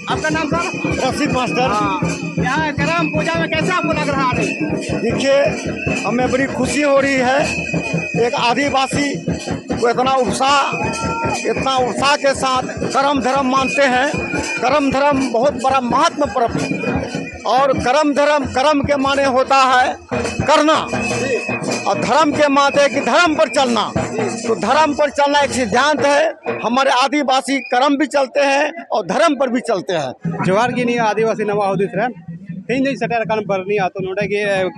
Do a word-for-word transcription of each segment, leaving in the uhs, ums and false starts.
आपका नाम sir? Rashid master. हाँ, यहाँ करम पूजा में कैसे आपको लग रहा है? देखिए, हमें बड़ी खुशी हो रही है। एक आदिवासी को इतना उत्साह, इतना उत्साह के साथ करम धर्म मानते हैं। करम धर्म बहुत बड़ा महत्व पर्व है। और करम धर्म, करम के माने होता है करना, और धर्म के माने कि धर्म पर चलना। तो धर्म पर चलना एक सिद्धांत है। हमारे आदिवासी करम भी चलते हैं और धर्म पर भी चलते हैं। ᱡᱚᱦᱟᱨ ᱜᱮ ᱱᱤᱭᱟᱹ ᱟᱹᱫᱤᱵᱟᱹᱥᱤ ᱱᱟᱣᱟ ᱦᱩᱫᱤᱥ ᱨᱮ᱾ ᱛᱮᱦᱮᱧ ᱫᱚᱧ ᱥᱮᱴᱮᱨ ᱟᱠᱟᱱ ᱵᱟᱹᱨᱱᱤ ᱟᱹᱛᱩ᱾ ᱱᱚᱰᱮ ᱜᱮ, ᱮ,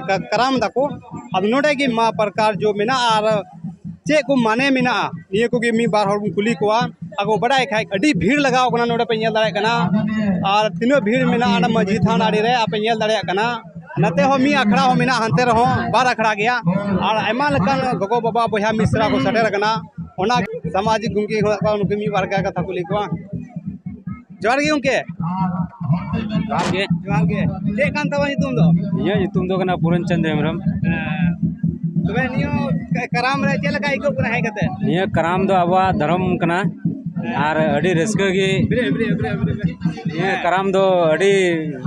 ᱠᱟ-, ᱠᱟᱨᱟᱢ ᱫᱟᱠᱚ᱾ ᱟᱫᱚ ᱱᱚᱰᱮ ᱜᱮ ᱢᱟ ᱯᱨᱚᱠᱟᱨ ᱡᱚ ᱢᱮᱱᱟᱜᱼᱟ ᱟᱨ ᱪᱮᱫ ᱠᱚ ᱢᱟᱱᱮ ᱢᱮᱱᱟᱜᱼᱟ, ᱱᱤᱭᱟᱹ ᱠᱚᱜᱮ ᱢᱤᱫ ᱵᱟᱨ ᱦᱚᱲ ᱵᱚᱱ ᱠᱩᱞᱤ ᱠᱚᱣᱟ᱾ ᱟᱠᱚ ᱵᱟᱰᱟᱭ ᱠᱷᱟᱡ᱾ ᱟᱹᱰᱤ ᱵᱷᱤᱲ ᱞᱟᱜᱟᱣ ᱠᱟᱱᱟ, ᱱᱚᱰᱮ ᱯᱮ ᱧᱮᱞ ᱫᱟᱲᱮᱭᱟᱜ ᱠᱟᱱᱟ᱾ ᱟᱨ ᱛᱤᱱᱟᱹᱜ ᱵᱷᱤᱲ ᱢᱮᱱᱟᱜᱼᱟ ᱚᱱᱟ ᱢᱟᱹᱡᱷᱤ ᱛᱷᱟᱱ ᱟᱲᱮ ᱨᱮ, ᱟᱯᱮ ᱧᱮᱞ ᱫᱟᱲᱮᱭᱟᱜ ᱠᱟᱱᱟ᱾ ᱱᱚᱛᱮ ᱦᱚᱸ ᱢᱤᱫ ᱟᱠᱷᱲᱟ ᱦᱚᱸ ᱢᱮᱱᱟᱜᱼᱟ, ᱦᱟᱱᱛᱮ ᱨᱮᱦᱚᱸ ᱵᱟᱨ ᱟᱠᱷᱲᱟ ᱜᱮᱭᱟ᱾ ᱟᱨ ᱟᱭᱢᱟ ᱞᱮᱠᱟᱱ ᱜᱚᱜᱚ ᱵᱟᱵᱟ ᱵᱚᱭᱦᱟ ᱢᱤᱥᱨᱟ ᱠᱚ ᱥᱮᱴᱮᱨ ᱟᱠᱟᱱᱟ᱾ ᱚᱱᱟ ᱥᱟᱢᱟᱡᱤᱠ ᱜᱚᱢᱠᱮ ᱠᱚ ᱢᱮᱱᱟᱜ ᱠᱚᱣᱟ, ᱩᱱᱠᱩ ᱢᱤᱫ ᱵᱟᱨ ᱠᱟᱛᱷᱟ ᱠᱩᱞᱤ ᱠᱚᱣᱟ᱾ ᱡᱚᱦᱟᱨ ᱜᱮ ᱜᱚᱢᱠᱮ᱾ ᱡᱚᱦᱟᱨ ᱜᱮ᱾ ᱡᱚᱦᱟᱨ ᱜᱮ᱾ ᱪᱮᱫ ᱠᱟᱱ ᱛᱟᱢᱟ ᱧᱩᱛᱩᱢ ᱫᱚ? ᱤᱧᱟᱹᱜ ᱧᱩᱛᱩᱢ ᱫᱚ ᱠᱟᱱᱟ ᱯᱩᱨᱚᱱ ᱪᱚᱸᱫᱽ ᱦᱮᱢᱵᱨᱚᱢ᱾ ᱦᱮᱸ᱾ ᱛᱚᱵᱮ ᱱᱤᱭᱟᱹ ᱠᱟᱨᱟᱢ ᱨᱮ ᱪᱮᱫ ᱞᱮᱠᱟ ᱟᱹᱭᱠᱟᱹᱜ ᱠᱟᱱᱟ ᱦᱮᱡ ᱠᱟᱛᱮ? ᱱᱤᱭᱟᱹ ᱠᱟᱨᱟᱢ ᱫᱚ ᱟᱵᱚᱣᱟᱜ ᱫᱷᱚᱨᱚᱢ ᱠᱟᱱᱟ᱾ ᱦᱮᱸ᱾ ᱟᱨ ᱟᱹᱰᱤ ᱨᱟᱹᱥᱠᱟᱹ ᱜᱮ᱾ ᱵᱮᱨᱮᱫ, ᱵᱮᱨᱮᱫ, ᱵᱮᱨᱮᱫ, ᱵᱮᱨᱮᱫ, ᱵᱮᱨᱮᱫ᱾ ᱱᱤᱭᱟᱹ ᱦᱮᱸ᱾ ᱠᱟᱨᱟᱢ ᱫᱚ ᱟᱹᱰᱤ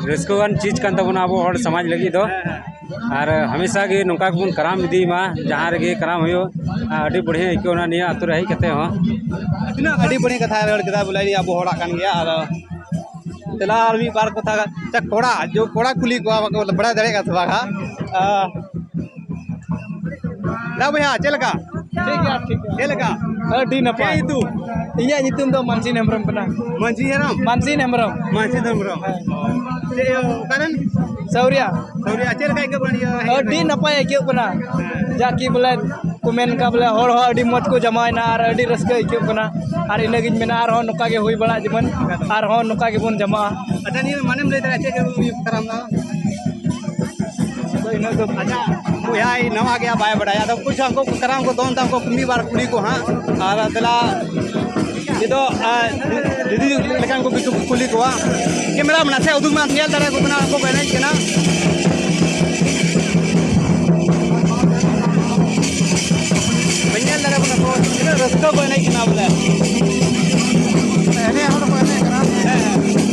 ᱨᱟᱹᱥᱠᱟᱹᱣᱟᱱ ᱪᱤᱡᱽ ᱠᱟᱱ ᱛᱟᱵᱚᱱᱟ ᱟᱵᱚ ᱦᱚᱲ ᱥᱚᱢᱟᱡᱽ ᱞᱟᱹᱜᱤᱫ ᱫᱚ᱾ ᱦᱮᱸ, ᱦᱮᱸ᱾ ᱟᱨ ᱦᱟᱢᱮᱥᱟ ᱜᱮ ᱱᱚᱝᱠᱟ ᱜᱮᱵᱚᱱ ᱠᱟᱨᱟᱢ ᱤᱫᱤᱭ ᱢᱟ, ᱡᱟᱦᱟᱸ ᱨᱮᱜᱮ ᱠᱟᱨᱟᱢ ᱦᱩᱭᱩᱜ᱾ ᱟᱨ ᱟᱹᱰᱤ ᱵᱟᱹᱲᱦᱤᱭᱟᱹ ᱟᱹᱭᱠᱟᱹᱣ ᱮᱱᱟ ᱱᱤᱭᱟᱹ ᱟᱹᱛᱩ ᱨᱮ ᱦᱮᱡ ᱠᱟᱛᱮ ᱦᱚᱸ᱾ ᱛᱤᱱᱟᱹᱜ ᱟᱹᱰᱤ ᱵᱟᱹᱲᱦᱤᱭᱟᱹ ᱠᱟᱛᱷᱟᱭ ᱨᱚᱲ ᱠᱮᱫᱟ, ᱵᱚᱞᱮ ᱟᱵᱚ ᱦᱚᱲᱟᱜ ᱠᱟᱱ ᱜᱮᱭᱟ᱾ ᱟᱫᱚ ᱫᱮᱞᱟ ᱟᱨ ᱢᱤᱫ ᱵᱟᱨ ᱠᱟᱛᱷᱟ, ᱟᱪᱪᱷᱟ, ᱠᱚᱲᱟ, ᱡᱚ ᱠᱚᱲᱟ ᱠᱩᱞᱤ ᱠᱚᱣᱟ, ᱵᱟᱠᱚ ᱵᱟᱲᱟᱭ ᱫᱟᱲᱮᱭᱟᱜ ᱠᱟᱱᱟ ᱥᱮ ᱵᱟᱝ ᱦᱟᱸᱜ? ᱟᱸ, ᱫᱟ ᱵᱚᱭᱦᱟ, ᱪᱮᱫ ᱞᱮᱠᱟ? ᱴᱷᱤᱠ ᱜᱮᱭᱟ, ᱴᱷᱤᱠ ᱜᱮᱭᱟ᱾ ᱪᱮᱫ ᱞᱮᱠᱟ? ᱟᱹᱰᱤ ᱱᱟᱯᱟᱭ᱾ ᱪᱮᱫ ᱧᱩᱛᱩᱢ? ᱤᱧᱟᱹᱜ ᱧᱩᱛᱩᱢ ᱫᱚ ᱢᱟᱱᱥᱤᱱ ᱦᱮᱢᱵᱨᱚᱢ ᱠᱟᱱᱟ᱾ ᱢᱟᱹᱡᱷᱤ ᱦᱮᱢᱵᱨᱚᱢ? ᱢᱟᱱᱥᱤᱱ ᱦᱮᱢᱵᱨᱚᱢ᱾ ᱢᱟᱱᱥᱤᱱ ᱦᱮᱢᱵᱨᱚᱢ᱾ ᱦᱮᱸ᱾ ᱪᱮᱫ, ᱚᱠᱟᱨᱮᱱ? ᱥᱟᱹᱣᱨᱤᱭᱟ᱾ ᱥᱟᱹᱣᱨᱤᱭᱟ᱾ ᱪᱮᱫ ᱞᱮᱠᱟ ᱟᱹᱭᱠᱟᱹᱜ ᱠᱟᱱᱟ ᱱᱤᱭᱟᱹ ᱦᱮᱡ ᱟᱹᱰᱤ ᱠᱟᱛᱮ? ᱱᱟᱯᱟᱭ ᱟᱹᱭᱠᱟᱹᱜ ᱠᱟᱱᱟ᱾ ᱦᱮᱸ᱾ ᱡᱟ ᱠᱤ ᱵᱚᱞᱮ ᱠᱚ ᱢᱮᱱ ᱠᱟᱜ ᱵᱚᱞᱮ ᱦᱚᱲ ᱦᱚᱸ ᱟᱹᱰᱤ ᱢᱚᱡᱽ ᱠᱚ ᱡᱟᱢᱟᱭᱮᱱᱟ ᱟᱨ ᱟᱹᱰᱤ ᱨᱟᱹᱥᱠᱟᱹ ᱟᱹᱭᱠᱟᱹᱜ ᱠᱟᱱᱟ᱾ ᱟᱨ ᱤᱱᱟᱹᱜᱤᱧ ᱢᱮᱱᱟ, ᱟᱨᱦᱚᱸ ᱱᱚᱝᱠᱟ ᱜᱮ ᱦᱩᱭ ᱵᱟᱲᱟᱜ ᱡᱮᱢᱚᱱ, ᱟᱨᱦᱚᱸ ᱱᱚᱝᱠᱟ ᱜᱮᱵᱚᱱ ᱡᱟᱢᱟᱜᱼᱟ᱾ ᱟᱪᱪᱷᱟ, ᱱᱤᱭᱟᱹ ᱢᱟᱱᱮᱢ ᱞᱟᱹᱭ ᱫᱟᱲᱮᱭᱟᱜᱼᱟ ᱪᱮᱫ ᱠᱚ ᱠᱟᱨᱟᱢ ᱫᱚ? ᱟᱫᱚ ᱤᱱᱟᱹ ᱫᱚ ᱟᱪᱪᱷᱟ, ᱵᱚᱭᱦᱟᱭ ᱱᱟᱣᱟ ᱜᱮᱭᱟ, ᱵᱟᱭ ᱵᱟᱲᱟᱭᱟ᱾ ᱟᱫᱚ ᱠᱩᱪ ᱦᱟᱸᱜ ᱠᱚ ᱠᱟᱨᱟᱢ ᱠᱚ ᱫᱚᱱ ᱛᱟᱢ ᱠᱚ ᱢᱤᱫ ᱵᱟᱨ ᱠᱩᱞᱤ ᱠᱚ ᱦᱟᱸᱜ᱾ ᱟᱨ ᱫᱮᱞᱟ, ᱱᱤᱛᱚᱜ, ᱟᱨ ᱫᱤᱫᱤ ᱞᱮᱠᱟᱱ ᱠᱚ ᱠᱤᱪᱷᱩ ᱠᱩᱞᱤ ᱠᱚᱣᱟ᱾ ᱠᱮᱢᱮᱨᱟ ᱢᱮᱱᱟᱜ ᱥᱮ ᱩᱫᱩᱜ ᱢᱮ, ᱧᱮᱞ ᱫᱟᱲᱮᱭᱟᱠᱚ ᱠᱟᱱᱟ ᱠᱚ ᱮᱱᱮᱡ ᱠᱟᱱᱟ᱾ ᱵᱟᱹᱧ ᱧᱮᱞ ᱫᱟᱲᱮᱭᱟᱠᱚ ᱠᱟᱱᱟ ᱠᱚ, ᱛᱤᱱᱟᱹᱜ ᱨᱟᱹᱥᱠᱟᱹ ᱠᱚ ᱮᱱᱮᱡ ᱠᱟᱱᱟ ᱵᱚᱞᱮ᱾ ᱮᱱᱮᱡ ᱦᱚᱲ ᱠᱚ ᱮᱱᱮᱡ ᱠᱟᱱᱟ᱾ ᱦᱮᱸ, ᱦᱮᱸ᱾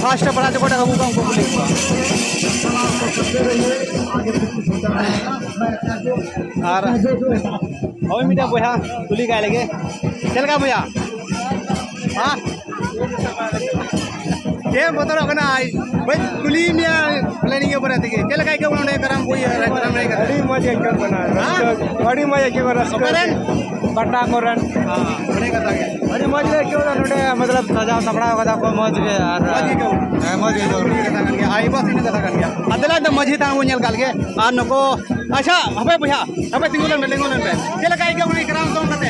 ᱯᱟᱸᱪᱴᱟ ᱯᱟᱲᱟ ᱡᱚᱠᱷᱚᱱ ᱟᱹᱜᱩ ᱠᱚᱣᱟ, ᱩᱱᱠᱩ ᱠᱚ ᱞᱟᱹᱭ ᱠᱚᱣᱟ᱾ ᱟᱨ ᱦᱳᱭ, ᱢᱤᱫᱴᱟᱝ ᱵᱚᱭᱦᱟ ᱠᱩᱞᱤ ᱠᱟᱭ ᱞᱮᱜᱮ, ᱪᱮᱫ ᱞᱮᱠᱟ ᱵᱚᱭᱦᱟ? ᱦᱮᱸ? ᱪᱮᱫ ᱮᱢ ᱵᱚᱛᱚᱨᱚᱜ ᱠᱟᱱᱟ? ᱟᱭ, ᱵᱟᱹᱧ ᱠᱩᱞᱤ ᱢᱮᱭᱟ, ᱵᱚᱞᱮ ᱱᱤᱭᱟᱹ ᱵᱟᱨᱮ ᱛᱮᱜᱮ᱾ ᱪᱮᱫ ᱞᱮᱠᱟ ᱟᱹᱭᱠᱟᱹᱣ ᱠᱟᱱᱟ ᱱᱚᱰᱮ ᱠᱟᱨᱟᱢ ᱠᱚ, ᱤᱭᱟᱹ, ᱠᱟᱨᱟᱢ ᱮᱱᱮᱡ ᱠᱟᱛᱮ? ᱟᱹᱰᱤ ᱢᱚᱡᱽ ᱟᱹᱭᱠᱟᱹᱜ ᱠᱟᱱᱟ, ᱦᱮᱸ? ᱨᱟᱹᱥᱠᱟᱹ, ᱟᱹᱰᱤ ᱢᱚᱡᱽ ᱟᱹᱭᱠᱟᱹᱜ ᱠᱟᱱᱟ, ᱨᱟᱹᱥᱠᱟᱹ᱾ ᱚᱠᱟᱨᱮᱱ? ᱵᱟᱴᱟ ᱠᱚᱨᱮᱱ᱾ ᱦᱮᱸ, ᱚᱸᱰᱮ ᱠᱟᱛᱷᱟ ᱜᱮ᱾ ᱟᱹᱰᱤ ᱢᱚᱡᱽ ᱞᱮ ᱟᱹᱭᱠᱟᱹᱣ ᱫᱟ ᱱᱚᱰᱮ, ᱢᱚᱛᱞᱚᱵ ᱥᱟᱡᱟᱣ ᱥᱟᱯᱲᱟᱣ ᱠᱟᱫᱟ ᱠᱚ ᱢᱚᱡᱽ ᱜᱮ, ᱟᱨ ᱢᱚᱡᱽ ᱜᱮ ᱟᱹᱭᱠᱟᱹᱣ᱾ ᱦᱮᱸ, ᱢᱚᱡᱽ ᱜᱮ ᱟᱹᱭᱠᱟᱹᱣ᱾ ᱟᱹᱰᱤ ᱠᱟᱛᱷᱟ ᱠᱟᱱ ᱜᱮᱭᱟ᱾ ᱟᱭ ᱵᱟᱥ ᱤᱱᱟᱹ ᱠᱟᱛᱷᱟ ᱠᱟᱱ ᱜᱮᱭᱟ᱾ ᱟᱨ ᱫᱮᱞᱟ ᱫᱚ ᱢᱟᱹᱡᱷᱤ ᱛᱷᱟᱱ ᱵᱚᱱ ᱧᱮᱞ ᱠᱟᱜ ᱞᱮᱜᱮ᱾ ᱟᱨ ᱱᱩᱠᱩ, ᱟᱪᱪᱷᱟ, ᱦᱟᱯᱮ ᱵᱚᱭᱦᱟ, ᱦᱟᱯᱮ ᱛᱤᱸᱜᱩ ᱞᱮᱱ ᱯᱮ, ᱛᱤᱸᱜᱩ ᱞᱮᱱ ᱯᱮ᱾ ᱪᱮᱫ ᱞᱮᱠᱟ ᱟᱹᱭᱠᱟᱹᱣ ᱠᱟᱱᱟ ᱠᱟᱨᱟᱢ ᱫᱚᱱ ᱠᱟᱛᱮ?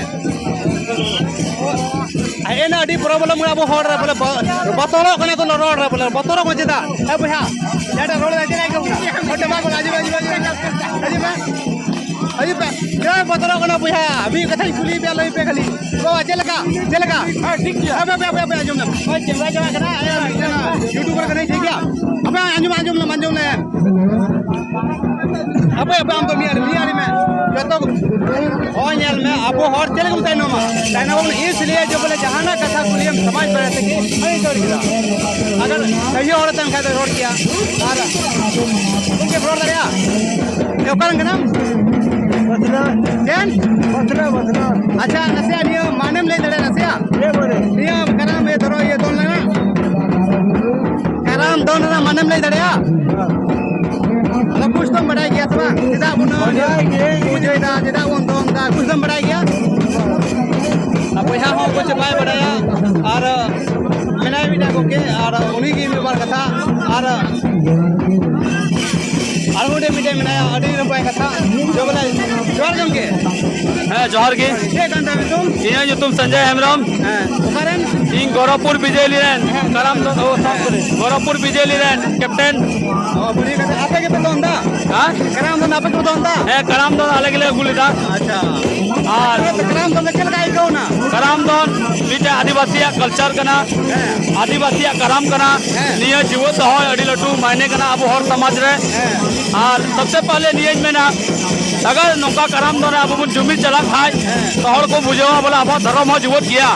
ᱦᱮᱸ, ᱟᱹᱰᱤ problem ᱠᱟᱱᱟ ᱟᱵᱚ ᱦᱚᱲ ᱨᱮ, ᱵᱚᱞᱮ ᱵᱚ-, ᱵᱚᱛᱚᱨᱚᱜ ᱠᱟᱱᱟ ᱠᱚ ᱨᱚᱲ ᱨᱮ, ᱵᱚᱞᱮ ᱵᱚᱛᱚᱨᱚᱜ ᱠᱟᱱᱟ ᱪᱮᱫᱟᱜ? ᱦᱮᱸ ᱵᱚᱭᱦᱟ, ᱡᱟᱦᱟᱸᱴᱟᱜ ᱨᱚᱲ ᱮᱫᱟᱭ, ᱪᱮᱫ ᱞᱮᱠᱟ ᱟᱹᱭᱠᱟᱹᱣ ᱠᱟᱱᱟ? ᱦᱚᱲ ᱴᱷᱮᱱ ᱵᱟᱝ ᱠᱚ ᱟᱸᱡᱚᱢ, ᱟᱸᱡᱚᱢ, ᱟᱸᱡᱚᱢ, ᱟᱸᱡᱚᱢ ᱢᱮ᱾ ᱦᱤᱡᱩᱜ ᱯᱮ, ᱪᱮᱫᱟᱜ ᱵᱚᱛᱚᱨᱚᱜ ᱠᱟᱱᱟ ᱵᱚᱭᱦᱟ? ᱢᱤᱫ ᱠᱟᱛᱷᱟᱧ ᱠᱩᱞᱤᱭᱮᱫ ᱯᱮᱭᱟ, ᱞᱟᱹᱭ ᱯᱮ ᱠᱷᱟᱹᱞᱤ᱾ ᱵᱟᱵᱟ, ᱪᱮᱫ ᱞᱮᱠᱟ? ᱪᱮᱫ ᱞᱮᱠᱟ? ᱦᱮᱸ, ᱴᱷᱤᱠ ᱜᱮᱭᱟ᱾ ᱦᱟᱯᱮ, ᱦᱟᱯᱮ, ᱦᱟᱯᱮ, ᱟᱸᱡᱚᱢ ᱞᱮᱢ᱾ ᱱᱚᱜᱼᱚᱭ ᱠᱮᱢᱨᱟ ᱪᱟᱞᱟᱜ ᱠᱟᱱᱟ, ᱟᱭᱟᱜ ᱢᱤᱫᱴᱮᱱ YouTuber ᱠᱟᱱᱟᱭ, ᱴᱷᱤᱠ ᱜᱮᱭᱟ? ᱦᱟᱯᱮ, ᱟᱸᱡᱚᱢ, ᱟᱸᱡᱚᱢ ᱞᱮᱢ, ᱟᱸᱡᱚᱢ ᱞᱮᱢ᱾ ᱦᱟᱯᱮ, ᱦᱟᱯᱮ, ᱟᱢ ᱫᱚ ᱢᱤᱫ ᱟᱲᱮ, ᱢᱤᱫ ᱟᱲᱮ ᱢᱮ᱾ ᱡᱚᱛᱚ, ᱦᱳᱭ, ᱧᱮᱞ ᱢᱮ, ᱟᱵᱚ ᱦᱚᱲ ᱪᱮᱫ ᱞᱮᱠᱟ ᱵᱚᱱ ᱛᱟᱭᱱᱚᱢᱟ? ᱛᱟᱭᱱᱚᱢ ᱟᱵᱚᱱ ᱤᱥᱞᱤᱭᱮ ᱡᱮ ᱵᱚᱞᱮ ᱡᱟᱦᱟᱱᱟᱜ ᱠᱟᱛᱷᱟ ᱠᱩᱞᱤᱭᱮᱢ ᱥᱚᱢᱟᱡᱽ ᱵᱟᱨᱮ ᱛᱮᱜᱮ, ᱦᱳᱭ, ᱨᱚᱲ ᱠᱮᱫᱟ᱾ ᱟᱜᱟᱨ ᱥᱟᱹᱦᱤ ᱦᱚᱲ ᱛᱟᱦᱮᱱ ᱠᱷᱟᱡ ᱫᱚ ᱨᱚᱲ ᱠᱮᱭᱟ᱾ ᱟᱨ ᱜᱚᱢᱠᱮ ᱨᱚᱲ ᱫᱟᱲᱮᱭᱟᱜᱼᱟ? ᱮ, ᱚᱠᱟ ᱨᱮᱱ ᱠᱟᱱᱟᱢ? ᱵᱟᱥᱱᱟ᱾ ᱪᱮᱫ? ᱵᱟᱥᱱᱟ, ᱵᱟᱥᱱᱟ᱾ ᱟᱪᱪᱷᱟ, ᱱᱟᱥᱮᱭᱟᱜ ᱱᱤᱭᱟᱹ ᱢᱟᱱᱮᱢ ᱞᱟᱹᱭ ᱫᱟᱲᱮᱭᱟᱜᱼᱟ ᱱᱟᱥᱮᱭᱟᱜ? ᱪᱮᱫ ᱢᱟᱱᱮ? ᱱᱤᱭᱟᱹ ᱠᱟᱨᱟᱢ, ᱤᱭᱟᱹ, ᱫᱷᱚᱨᱚ, ᱤᱭᱟᱹ, ᱫᱚᱱ ᱨᱮᱱᱟᱜ? ᱠᱟᱨᱟᱢ ᱫᱚᱱ ᱨᱮᱱᱟᱜ ᱢᱟᱱᱮᱢ ᱞᱟᱹᱭ ᱫᱟᱲᱮᱭᱟᱜᱼᱟ? ᱟᱫᱚ ᱠᱩᱪ ᱫᱚᱢ ᱵᱟᱰᱟᱭ ᱜᱮᱭᱟ ᱥᱮ ᱵᱟᱝ? ᱪᱮᱫᱟᱜ ᱵᱚᱱ ᱵᱟᱰᱟᱭ ᱜᱮ᱾ ᱯᱩᱡᱟᱹᱭᱮᱫᱟ, ᱪᱮᱫᱟᱜ ᱵᱚᱱ ᱫᱚᱱ ᱮᱫᱟ, ᱠᱩᱪ ᱫᱚᱢ ᱵᱟᱰᱟᱭ ᱜᱮᱭᱟ? ᱟᱨ ᱵᱚᱭᱦᱟ ᱦᱚᱸ ᱠᱩᱪ ᱵᱟᱭ ᱵᱟᱰᱟᱭᱟ᱾ ᱟᱨ ᱢᱮᱱᱟᱭ ᱢᱤᱫᱴᱟᱝ ᱜᱚᱢᱠᱮ, ᱟᱨ ᱩᱱᱤ ᱜᱮ ᱢᱤᱫ ᱵᱟᱨ ᱠᱟᱛᱷᱟ, ᱟᱨ, ᱟᱨ ᱢᱤᱫᱴᱮᱱ, ᱢᱤᱫᱴᱮᱱ ᱢᱮᱱᱟᱭᱟ, ᱟᱹᱰᱤ ᱱᱟᱯᱟᱭ ᱠᱟᱛᱷᱟ᱾ ᱡᱚ ᱵᱚᱞᱮ, ᱡᱚᱦᱟᱨ ᱜᱮ ᱜᱚᱢᱠᱮ᱾ ᱦᱮᱸ, ᱡᱚᱦᱟᱨ ᱜᱮ᱾ ᱪᱮᱫ ᱠᱟᱱ ᱛᱟᱢ ᱧᱩᱛᱩᱢ? ᱤᱧᱟᱹᱜ ᱧᱩᱛᱩᱢ ᱥᱚᱧᱡᱚᱭ ᱦᱮᱢᱵᱨᱚᱢ᱾ ᱦᱮᱸ, ᱚᱠᱟ ᱨᱮᱱ? ᱤᱧ ᱜᱚᱨᱚᱵᱯᱩᱨ ᱵᱤᱡᱚᱭ ᱞᱤ ᱨᱮᱱ᱾ ᱦᱮᱸ᱾ ᱠᱟᱨᱟᱢ ᱫᱚᱱ, ᱚ, ᱥᱟᱵ ᱠᱟᱹᱫᱟᱹᱧ᱾ ᱜᱚᱨᱚᱵᱯᱩᱨ ᱵᱤᱡᱚᱭ ᱞᱤ ᱨᱮᱱ ᱠᱮᱯᱴᱮᱱ᱾ ᱚ, ᱵᱩᱡᱷᱟᱹᱣ ᱠᱟᱛᱮ ᱟᱯᱮ ᱜᱮᱯᱮ ᱫᱚᱱ ᱫᱟ? ᱦᱮᱸ? ᱠᱟᱨᱟᱢ ᱫᱚᱱ ᱟᱯᱮ ᱜᱮᱯᱮ ᱫᱚᱱ ᱫᱟ? ᱦᱮᱸ, ᱠᱟᱨᱟᱢ ᱫᱚᱱ ᱟᱞᱮ ᱜᱮᱞᱮ ᱟᱹᱜᱩ ᱞᱮᱫᱟ᱾ ᱟᱪᱪᱷᱟ᱾ ᱟᱨ ᱛᱚᱵᱮ ᱠᱟᱨᱟᱢ ᱫᱚᱱ ᱫᱚ ᱪᱮᱫ ᱞᱮᱠᱟ ᱟᱹᱭᱠᱟᱹᱣ ᱮᱱᱟ? ᱠᱟᱨᱟᱢ ᱫᱚᱱ ᱢᱤᱫᱴᱮᱡ ᱟᱹᱫᱤᱵᱟᱹᱥᱤᱭᱟᱜ culture ᱠᱟᱱᱟ᱾ ᱦᱮᱸ᱾ ᱟᱹᱫᱤᱵᱟᱹᱥᱤᱭᱟᱜ ᱠᱟᱨᱟᱢ ᱠᱟᱱᱟ᱾ ᱦᱮᱸ᱾ ᱱᱤᱭᱟᱹ ᱡᱤᱣᱮᱫ ᱫᱚᱦᱚᱭ ᱟᱹᱰᱤ ᱞᱟᱹᱴᱩ ᱢᱟᱭᱱᱮ ᱠᱟᱱᱟ ᱟᱵᱚ ᱦᱚᱲ ᱥᱚᱢᱟᱡᱽ ᱨᱮ᱾ ᱦᱮᱸ᱾ ᱟᱨ ᱥᱚᱵᱥᱮ ᱯᱟᱦᱞᱮ ᱱᱤᱭᱟᱹᱧ ᱢᱮᱱᱟ, ᱟᱜᱟᱨ ᱱᱚᱝᱠᱟ ᱠᱟᱨᱟᱢ ᱫᱚ ᱟᱵᱚ ᱵᱚᱱ ᱡᱩᱢᱤᱫ ᱪᱟᱞᱟᱜ ᱠᱷᱟᱡ, ᱛᱚ ᱦᱚᱲ ᱠᱚ ᱵᱩᱡᱷᱟᱹᱣᱟ ᱵᱚᱞᱮ ᱟᱵᱚᱣᱟᱜ ᱫᱷᱚᱨᱚᱢ ᱦᱚᱸ ᱡᱩᱣᱟᱹᱫ ᱜᱮᱭᱟ᱾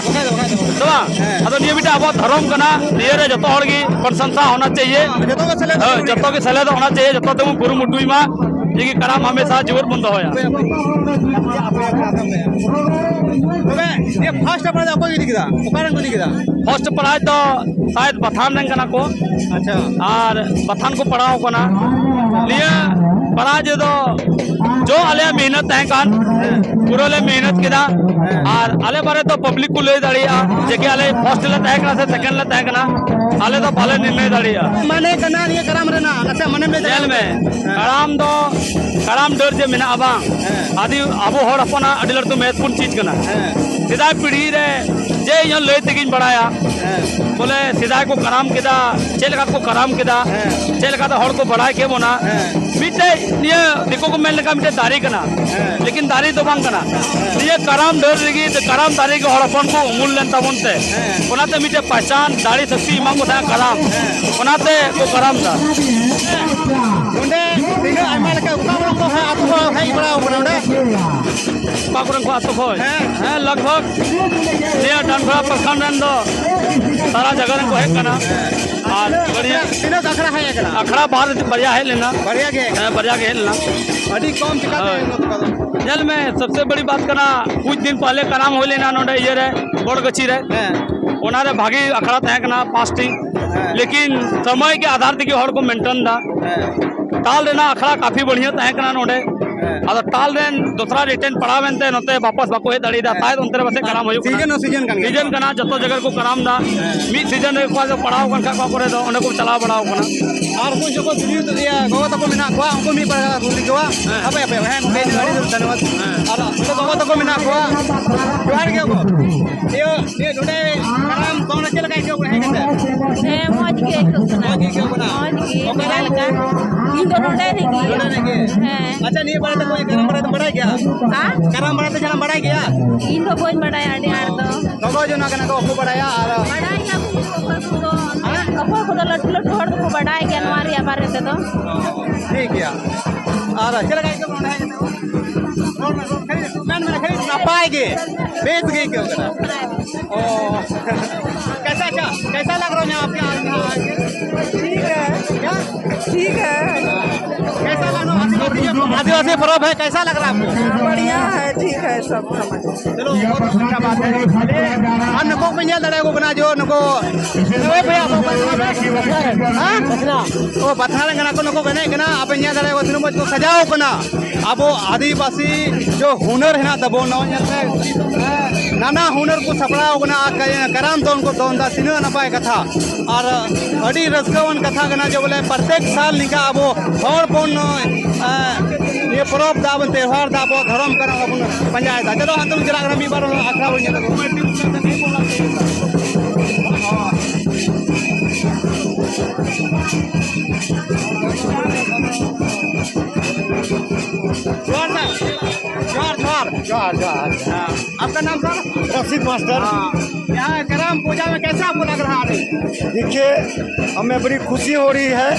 ᱥᱮ ᱵᱟᱝ? ᱟᱫᱚ ᱱᱤᱭᱟᱹ ᱢᱤᱫᱴᱟᱝ ᱟᱵᱚᱣᱟᱜ ᱫᱷᱚᱨᱚᱢ ᱠᱟᱱᱟ, ᱱᱤᱭᱟᱹ ᱨᱮ ᱡᱚᱛᱚ ᱦᱚᱲ ᱜᱮ ᱠᱚᱱᱥᱮᱱᱥᱟᱥ ᱦᱚᱱᱟ ᱪᱟᱦᱤᱭᱮ᱾ ᱦᱮᱸ, ᱡᱚᱛᱚ ᱜᱮ ᱥᱮᱞᱮᱫ ᱦᱳᱭ, ᱡᱚᱛᱚ ᱜᱮ ᱥᱮᱞᱮᱫᱚᱜ ᱦᱚᱱᱟ ᱪᱟᱦᱤᱭᱮ, ᱡᱚᱛᱚ ᱛᱮᱵᱚᱱ ᱠᱩᱨᱩᱢᱩᱴᱩᱭ ᱢᱟ᱾ ᱡᱮ ᱠᱤ ᱠᱟᱨᱟᱢ ᱦᱟᱢᱮᱥᱟ ᱡᱤᱣᱮᱫ ᱵᱚᱱ ᱫᱚᱦᱚᱭᱟ᱾ ᱛᱚᱵᱮ ᱱᱤᱭᱟᱹ ᱯᱷᱟᱥᱴ ᱯᱨᱟᱭᱤᱡᱽ ᱚᱠᱚᱭ ᱤᱫᱤ ᱠᱮᱫᱟ? ᱚᱠᱟ ᱨᱮᱱ ᱠᱚ ᱤᱫᱤ ᱠᱮᱫᱟ? ᱯᱷᱟᱥᱴ ᱯᱨᱟᱭᱤᱡᱽ ᱫᱚ ᱥᱟᱭᱮᱫ ᱵᱟᱛᱷᱟᱱ ᱨᱮᱱ ᱠᱟᱱᱟ ᱠᱚ᱾ ᱟᱪᱪᱷᱟ᱾ ᱟᱨ ᱵᱟᱛᱷᱟᱱ ᱠᱚ ᱯᱟᱲᱟᱣ ᱠᱟᱱᱟ᱾ ᱱᱤᱭᱟᱹ ᱯᱨᱟᱭᱤᱡᱽ ᱫᱚ ᱡᱚ ᱟᱞᱮᱭᱟᱜ ᱢᱮᱦᱱᱚᱛ ᱛᱟᱦᱮᱸ ᱠᱟᱱ, ᱯᱩᱨᱟᱹ ᱞᱮ ᱢᱮᱦᱱᱚᱛ ᱠᱮᱫᱟ᱾ ᱟᱨ ᱟᱞᱮ ᱵᱟᱨᱮ ᱫᱚ ᱯᱟᱵᱽᱞᱤᱠ ᱠᱚ ᱞᱟᱹᱭ ᱫᱟᱲᱮᱭᱟᱜᱼᱟ ᱡᱮ ᱠᱤ ᱟᱞᱮ ᱯᱷᱟᱥᱴ ᱞᱮ ᱛᱟᱦᱮᱸ ᱠᱟᱱᱟ ᱥᱮ ᱥᱮᱠᱮᱱᱰ ᱞᱮ ᱛᱟᱦᱮᱸ ᱠᱟᱱᱟ, ᱟᱞᱮ ᱫᱚ ᱵᱟᱞᱮ ᱱᱤᱨᱱᱚᱭ ᱫᱟᱲᱮᱭᱟᱜᱼᱟ᱾ ᱢᱟᱱᱮ ᱠᱟᱱᱟ ᱱᱤᱭᱟᱹ ᱠᱟᱨᱟᱢ ᱨᱮᱱᱟᱜ, ᱱᱟᱥᱮ ᱢᱟᱱᱮᱢ ᱞᱟᱹᱭ ᱧᱮᱞ ᱫᱟᱲᱮᱭᱟᱜᱼᱟ? ᱢᱮ, ᱦᱮᱸ᱾ ᱠᱟᱨᱟᱢ ᱫᱚ, ᱠᱟᱨᱟᱢ ᱰᱟᱹᱨ ᱡᱮ ᱢᱮᱱᱟᱜᱼᱟ ᱵᱟᱝ, ᱦᱮᱸ᱾ ᱟᱹᱰᱤ ᱟᱵᱚ ᱦᱚᱲ ᱦᱚᱯᱚᱱᱟᱜ ᱟᱹᱰᱤ ᱞᱟᱹᱴᱩ ᱢᱚᱦᱚᱛᱯᱩᱨᱱ ᱪᱤᱡᱽ ᱠᱟᱱᱟ᱾ ᱦᱮᱸ᱾ ᱥᱮᱫᱟᱭ ᱯᱤᱲᱦᱤ ᱨᱮ ᱡᱮ ᱤᱧ ᱦᱚᱸ ᱞᱟᱹᱭ ᱛᱮᱜᱤᱧ ᱵᱟᱲᱟᱭᱟ, ᱦᱮᱸ᱾ ᱵᱚᱞᱮ ᱥᱮᱫᱟᱭ ᱠᱚ ᱠᱟᱨᱟᱢ ᱠᱮᱫᱟ, ᱪᱮᱫ ᱞᱮᱠᱟ ᱠᱚ ᱠᱟᱨᱟᱢ ᱠᱮᱫᱟ, ᱦᱮᱸ᱾ ᱪᱮᱫ ᱞᱮᱠᱟᱛᱮ ᱦᱚᱲ ᱠᱚ ᱵᱟᱲᱟᱭ ᱠᱮᱫ ᱵᱚᱱᱟ, ᱦᱮᱸ᱾ ᱢᱤᱫᱴᱮᱡ ᱱᱤᱭᱟᱹ ᱫᱤᱠᱩ ᱠᱚ ᱢᱮᱱ ᱞᱮᱠᱟ ᱢᱤᱫᱴᱮᱡ ᱫᱟᱨᱮ ᱠᱟᱱᱟ, ᱦᱮᱸ᱾ ᱞᱮᱠᱤᱱ ᱫᱟᱨᱮ ᱫᱚ ᱵᱟᱝ ᱠᱟᱱᱟ᱾ ᱦᱮᱸ᱾ ᱱᱤᱭᱟᱹ ᱠᱟᱨᱟᱢ ᱰᱟᱹᱨ ᱨᱮᱜᱮ, ᱠᱟᱨᱟᱢ ᱫᱟᱨᱮ ᱜᱮ ᱦᱚᱲ ᱦᱚᱯᱚᱱ ᱠᱚ ᱩᱢᱩᱞ ᱞᱮᱱ ᱛᱟᱵᱚᱱ ᱛᱮ, ᱦᱮᱸ᱾ ᱚᱱᱟᱛᱮ ᱢᱤᱫᱴᱮᱡ ᱯᱟᱭᱪᱟᱱ ᱫᱟᱲᱮ ᱥᱟᱹᱠᱛᱤ ᱮᱢᱟ ᱠᱚ ᱛᱟᱦᱮᱸᱫ ᱠᱟᱨᱟᱢ, ᱦᱮᱸ᱾ ᱚᱱᱟᱛᱮ ᱠᱚ ᱠᱟᱨᱟᱢ ᱫᱟ᱾ ᱱᱚᱰᱮ ᱛᱤᱱᱟᱹᱜ ᱟᱭᱢᱟ ᱞᱮᱠᱟ ᱚᱠᱟ ᱠᱚᱨᱮ ᱠᱚ ᱦᱮᱡ, ᱟᱹᱛᱩ ᱠᱚ ᱦᱮᱡ ᱵᱟᱲᱟ ᱟᱠᱟᱱᱟ ᱱᱚᱰᱮ? ᱚᱠᱟ ᱠᱚᱨᱮᱱ ᱠᱚ ᱟᱹᱛᱩ ᱠᱷᱚᱡ? ᱦᱮᱸ᱾ ᱦᱮᱸ, ᱞᱟᱜᱽ ᱵᱷᱟᱜᱽ ᱱᱤᱭᱟᱹ ᱰᱟᱱᱰᱷᱚᱨᱟ ᱯᱨᱚᱠᱷᱚᱸᱰ ᱨᱮᱱ ᱫᱚ ᱥᱟᱨᱟ ᱡᱟᱭᱜᱟ ᱨᱮᱱ ᱠᱚ ᱦᱮᱡ ᱠᱟᱱᱟ᱾ ᱟᱨ ᱛᱤᱱᱟᱹᱜ, ᱵᱟᱹᱲᱤᱭᱟᱹ ᱛᱤᱱᱟᱹᱜ ᱟᱠᱷᱲᱟ ᱦᱮᱡ ᱟᱠᱟᱱᱟ? ᱟᱠᱷᱲᱟ ᱵᱟᱨ, ᱵᱟᱨᱭᱟ ᱦᱮᱡ ᱞᱮᱱᱟ᱾ ᱵᱟᱨᱭᱟ ᱜᱮ ᱦᱮᱡ ᱦᱮᱸ, ᱟᱠᱟᱱᱟ? ᱵᱟᱨᱭᱟ ᱜᱮ ᱦᱮᱡ ᱞᱮᱱᱟ᱾ ᱟᱹᱰᱤ ᱠᱚᱢ ᱪᱤᱠᱟᱹᱛᱮ ᱦᱳᱭ᱾ ᱱᱚᱛᱮ ᱫᱚ? ᱧᱮᱞ ᱢᱮ, ᱥᱚᱵᱥᱮ ᱵᱟᱹᱲᱤ ᱵᱟᱛ ᱠᱟᱱᱟ, ᱠᱩᱪ ᱫᱤᱱ ᱯᱟᱦᱞᱮ ᱠᱟᱨᱟᱢ ᱦᱩᱭ ᱞᱮᱱᱟ ᱱᱚᱰᱮ ᱤᱭᱟᱹ ᱨᱮ, ᱵᱚᱲᱜᱟᱹᱪᱷᱤ ᱨᱮ᱾ ᱦᱮᱸ᱾ ᱚᱱᱟ ᱨᱮ ᱵᱷᱟᱜᱤ ᱟᱠᱷᱲᱟ ᱛᱟᱦᱮᱸ ᱠᱟᱱᱟ ᱯᱟᱸᱪᱴᱤ᱾ ᱦᱮᱸ᱾ ᱞᱮᱠᱤᱱ ᱥᱚᱢᱚᱭ ᱜᱮ ᱟᱫᱷᱟᱨ ᱛᱮᱜᱮ ᱦᱚᱲ ᱠᱚ ᱢᱮᱱᱴᱮᱱ ᱫᱟ᱾ ᱦᱮᱸ᱾ ᱴᱟᱞ ᱨᱮᱱᱟᱜ ᱟᱠᱷᱲᱟ ᱠᱟᱯᱷᱤ ᱵᱟᱹᱲᱤᱭᱟᱹ ᱛᱟᱦᱮᱸ ᱠᱟᱱᱟ ᱱᱚᱰᱮ᱾ ᱦᱮᱸ᱾ ᱟᱫᱚ ᱴᱟᱞ ᱨᱮᱱ ᱫᱚᱥᱨᱟ ᱨᱤᱴᱮᱱ ᱯᱟᱲᱟᱣ ᱮᱱᱛᱮ ᱱᱚᱛᱮ ᱵᱟᱯᱚᱥ ᱵᱟᱠᱚ ᱦᱮᱡ ᱫᱟᱲᱮᱭᱟᱫᱟ᱾ ᱦᱮᱸ᱾ ᱛᱟᱭ ᱚᱱᱛᱮ ᱨᱮ ᱯᱟᱥᱮᱡ ᱠᱟᱨᱟᱢ ᱦᱩᱭᱩᱜ ᱠᱟᱱᱟ᱾ ᱥᱤᱡᱮᱱ ᱦᱚᱸ ᱥᱤᱡᱮᱱ ᱠᱟᱱ ᱜᱮᱭᱟ᱾ ᱥᱤᱡᱮᱱ ᱠᱟᱱᱟ, ᱡᱚᱛᱚ ᱡᱟᱭᱜᱟ ᱨᱮᱠᱚ ᱠᱟᱨᱟᱢ ᱫᱟ᱾ ᱦᱮᱸ᱾ ᱢᱤᱫ ᱥᱤᱡᱮᱱ ᱨᱮ ᱚᱠᱟ ᱫᱚ ᱯᱟᱲᱟᱣ ᱟᱠᱟᱱ ᱠᱷᱟᱡ ᱚᱠᱟ ᱠᱚᱨᱮ ᱫᱚ ᱚᱸᱰᱮ ᱠᱚ ᱪᱟᱞᱟᱣ ᱵᱟᱲᱟᱣ ᱠᱟᱱᱟ᱾ ᱟᱨ ᱩᱱᱠᱩ ᱡᱚᱠᱷᱚᱱ ᱤᱭᱟᱹ ᱜᱚᱜᱚ ᱛᱟᱠᱚ ᱢᱮᱱᱟᱜ ᱠᱚᱣᱟ, ᱩᱱᱠᱩ ᱢᱤᱫ ᱵᱟᱨ ᱠᱟᱛᱷᱟ ᱠᱩᱞᱤ ᱠᱚᱣᱟ᱾ ᱦᱮᱸ᱾ ᱦᱟᱯᱮ, ᱦᱟᱯᱮ, ᱦᱮᱸ, ᱜᱚᱝᱠᱮ, ᱟᱹᱰᱤ ᱟᱹᱰᱤ ᱫᱷᱚᱱᱭᱚᱵᱟᱫ᱾ ᱦᱮᱸ᱾ ᱟᱨ ᱱᱚᱰᱮ ᱜᱚᱜᱚ ᱛᱟᱠᱚ ᱢᱮᱱᱟᱜ ᱠᱚᱣᱟ᱾ ᱡᱚᱦᱟᱨ ᱜᱮ ᱜᱚᱜᱚ᱾ ᱤᱭᱟᱹ, ᱤᱭᱟᱹ, ᱱᱚᱰᱮ ᱠᱟᱨᱟᱢ ᱫᱚᱱ ᱪᱮᱫ ᱞᱮᱠᱟ ᱟᱹᱭᱠᱟᱹᱣ ᱠᱟᱱᱟ ᱦᱮᱡ ᱠᱟᱛᱮ? ᱦᱮᱸ, ᱢᱚᱡᱽ ᱜᱮ ᱟᱹᱭᱠᱟᱹᱜ ᱠᱟᱱᱟ᱾ ᱢᱚᱡᱽ ᱜᱮ ᱟᱹᱭᱠᱟᱹᱜ ᱠᱟᱱᱟ᱾ ᱢᱚᱡᱽ ᱜᱮ, ᱚᱠᱟ ᱢᱮᱞᱟ ᱨᱮ? ᱞᱮᱠᱟ? ᱤᱧ ᱫᱚ ᱱᱚᱰᱮ ᱨᱮᱜᱮ᱾ ᱱᱚᱰᱮ ᱨᱮᱜᱮ? ᱦᱮᱸ᱾ ᱟᱪᱪᱷᱟ, ᱱᱤᱭᱟᱹ ᱵᱟᱨᱮ ᱛᱮ ᱠᱚᱭ ᱠᱟᱨᱟᱢ ᱵᱟᱨᱮ ᱛᱮᱢ ᱵᱟᱲᱟᱭ ᱜᱮᱭᱟ? ᱦᱮᱸ? ᱠᱟᱨᱟᱢ ᱵᱟᱨᱮ ᱛᱮ ᱡᱟᱦᱟᱱᱟᱜ ᱵᱟᱲᱟᱭ ᱜᱮᱭᱟ? ᱤᱧ ᱫᱚ ᱵᱟᱹᱧ ᱵᱟᱲᱟᱭᱟ ᱟᱹᱰᱤ ᱟᱸᱴ ᱫᱚ᱾ ᱜᱚᱜᱚ ᱡᱚᱱᱟ ᱠᱟᱱᱟ ᱠᱚ, ᱵᱟᱠᱚ ᱵᱟᱲᱟᱭᱟ᱾ ᱟᱨ ᱵᱟᱲᱟᱭ ᱜᱮᱭᱟ ᱠᱚ ᱚᱠᱚᱭ ᱠᱚᱫᱚ, ᱦᱮᱸ? ᱚᱠᱚᱭ ᱠᱚᱫᱚ ᱞᱟᱹᱴᱩ ᱞᱟᱹᱴᱩ ᱦᱚᱲ ᱫᱚᱠᱚ ᱵᱟᱰᱟᱭ ᱜᱮᱭᱟ ᱱᱚᱣᱟ ᱨᱮᱭᱟᱜ᱾ ᱵᱟᱨᱮ ᱛᱮᱫᱚ᱾ ᱴᱷᱤᱠ ᱜᱮᱭᱟ᱾ ᱟᱨ ᱪᱮᱫ ᱞᱮᱠᱟ ᱟᱹᱭᱠᱟᱹᱜ ᱠᱟᱱᱟ ᱱᱚᱰᱮ ᱦᱮᱡ ᱠᱟᱛᱮ? ᱨᱚᱲ ᱢᱮ, ᱨᱚᱲ ᱢᱮ, ᱠᱷᱟᱹᱞᱤ ᱢᱮᱱ ᱢᱮ, ᱠᱷᱟᱹᱞᱤ ᱱᱟᱯᱟᱭ ᱜᱮ, ᱵᱮᱥ ᱜᱮ ᱟᱹᱭᱠᱟᱹᱜ ᱠᱟᱱᱟ᱾ ᱚ, कैसा, अच्छा, कैसा लग रहा है यहाँ पे आके? ठीक है। क्या? ठीक है। कैसा लग रहा है? आदिवासी, आदिवासी पर्व है, कैसा लग रहा है आपको? बढ़िया है, ठीक है, सब समझ। चलो, बहुत अच्छा बात है। ᱟᱨ ᱱᱩᱠᱩ ᱯᱮ ᱧᱮᱞ ᱫᱟᱲᱮᱭᱟᱠᱚ ᱠᱟᱱᱟ, ᱡᱚ ᱱᱩᱠᱩ, ᱦᱳᱭ ᱵᱷᱟᱭᱟ, ᱟᱵᱚ ᱵᱟᱪᱷᱱᱟ ᱯᱮ? ᱦᱮᱸ? ᱵᱟᱪᱷᱱᱟ᱾ ᱚ, ᱵᱟᱪᱷᱱᱟ ᱨᱮᱱ ᱠᱟᱱᱟ ᱠᱚ, ᱱᱩᱠᱩ ᱠᱚ ᱮᱱᱮᱡ ᱠᱟᱱᱟ᱾ ᱟᱯᱮ ᱧᱮᱞ ᱫᱟᱲᱮᱭᱟᱠᱚ, ᱛᱤᱱᱟᱹᱜ ᱢᱚᱡᱽ ᱠᱚ ᱥᱟᱡᱟᱣ ᱠᱟᱱᱟ᱾ ᱟᱵᱚ ᱟᱹᱫᱤᱵᱟᱹᱥᱤ ᱡᱚ ᱦᱩᱱᱟᱹᱨ ᱦᱮᱱᱟᱜ ᱛᱟᱵᱚᱱ, ᱱᱚᱣᱟ ᱧᱮᱞ ᱯᱮ, ᱱᱟᱱᱟ ᱦᱩᱱᱟᱹᱨ ᱠᱚ ᱥᱟᱯᱲᱟᱣ ᱠᱟᱱᱟ᱾ ᱟᱨ ᱠᱟ-, ᱠᱟᱨᱟᱢ ᱫᱚᱱ ᱠᱚ ᱫᱚᱱ ᱫᱟ, ᱛᱤᱱᱟᱹᱜ ᱱᱟᱯᱟᱭ ᱠᱟᱛᱷᱟ᱾ ᱟᱨ ᱟᱹᱰᱤ ᱨᱟᱹᱥᱠᱟᱹᱣᱟᱱ ᱠᱟᱛᱷᱟ ᱠᱟᱱᱟ ᱡᱮ ᱵᱚᱞᱮ ᱯᱨᱚᱛᱮᱠ ᱥᱟᱞ ᱱᱤᱝᱠᱟ ᱟᱵᱚ ᱦᱚᱲ ᱵᱚᱱ, ᱮ, ᱱᱤᱭᱟᱹ ᱯᱚᱨᱚᱵᱽ ᱫᱟ ᱵᱚᱱ, ᱛᱮᱣᱦᱟᱨ ᱫᱟ ᱟᱵᱚ ᱫᱷᱚᱨᱚᱢ ᱠᱟᱨᱟᱢ ᱵᱚᱱ ᱯᱟᱸᱡᱟᱭᱮᱫᱟ᱾ ᱪᱚᱞᱚ, ᱦᱟᱱᱛᱮ ᱵᱚᱱ ᱪᱟᱞᱟᱜ ᱠᱟᱱᱟ, ᱢᱤᱫ ᱵᱟᱨ ᱟᱠᱷᱲᱟ ᱵᱚᱱ ᱧᱮᱞ ᱟᱹᱜᱩ᱾ ᱡᱚᱦᱟᱨ ᱥᱟᱨ, ᱡᱚᱦᱟᱨ, ᱡᱚᱦᱟᱨ᱾ ᱡᱚᱦᱟᱨ, ᱡᱚᱦᱟᱨ, ᱡᱚᱦᱟᱨ᱾ ᱦᱮᱸ, ᱟᱯᱠᱟ ᱱᱟᱢ ᱥᱟᱨ? ᱨᱚᱥᱤᱫ ᱢᱟᱥᱴᱟᱨ᱾ ᱦᱮᱸ, ᱭᱟᱦᱟᱸ ᱠᱟᱨᱟᱢ ᱯᱩᱡᱟ ᱢᱮ ᱠᱮᱥᱟ ᱟᱯᱠᱳ ᱞᱟᱜ ᱨᱟᱦᱟ ᱦᱮ? देखिए, हमें बड़ी खुशी हो रही है।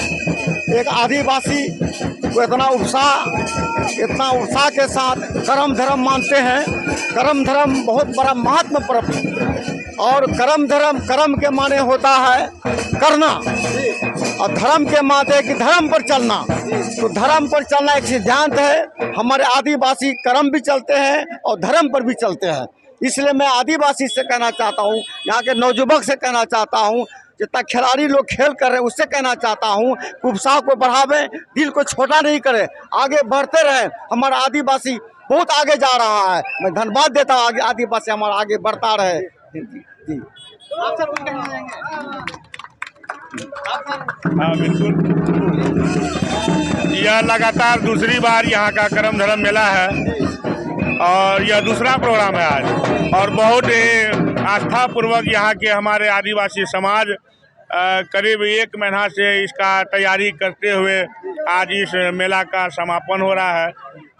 एक आदिवासी को इतना उत्साह, इतना उत्साह के साथ करम धर्म मानते हैं। करम धर्म बहुत बड़ा महत्व पर्व है। और करम धर्म, करम के माने होता है करना, और धर्म के माने कि धर्म पर चलना। तो धर्म पर चलना एक सिद्धांत है। हमारे आदिवासी करम भी चलते हैं और धर्म पर भी चलते हैं। इसलिए मैं आदिवासी से कहना चाहता हूँ, यहाँ के नौजुवक से कहना चाहता हूँ, जितना खिलाड़ी लोग खेल कर रहे हैं, उससे कहना चाहता हूँ कि उत्साह को बढ़ावें, दिल को छोटा नहीं करें, आगे बढ़ते रहें। हमारा आदिवासी बहुत आगे जा रहा है। मैं धन्यवाद देता हूँ, आगे आदिवासी हमारा आगे बढ़ता रहे। जी। आप सर कुछ कहना चाहेंगे? हाँ, बिल्कुल। यह लगातार दूसरी बार यहाँ का करम धरम मेला है और यह दूसरा प्रोग्राम है आज, और बहुत ही आस्थापूर्वक यहाँ के हमारे आदिवासी समाज, अ, करीब एक महीना से इसका तैयारी करते हुए आज इस मेला का समापन हो रहा है।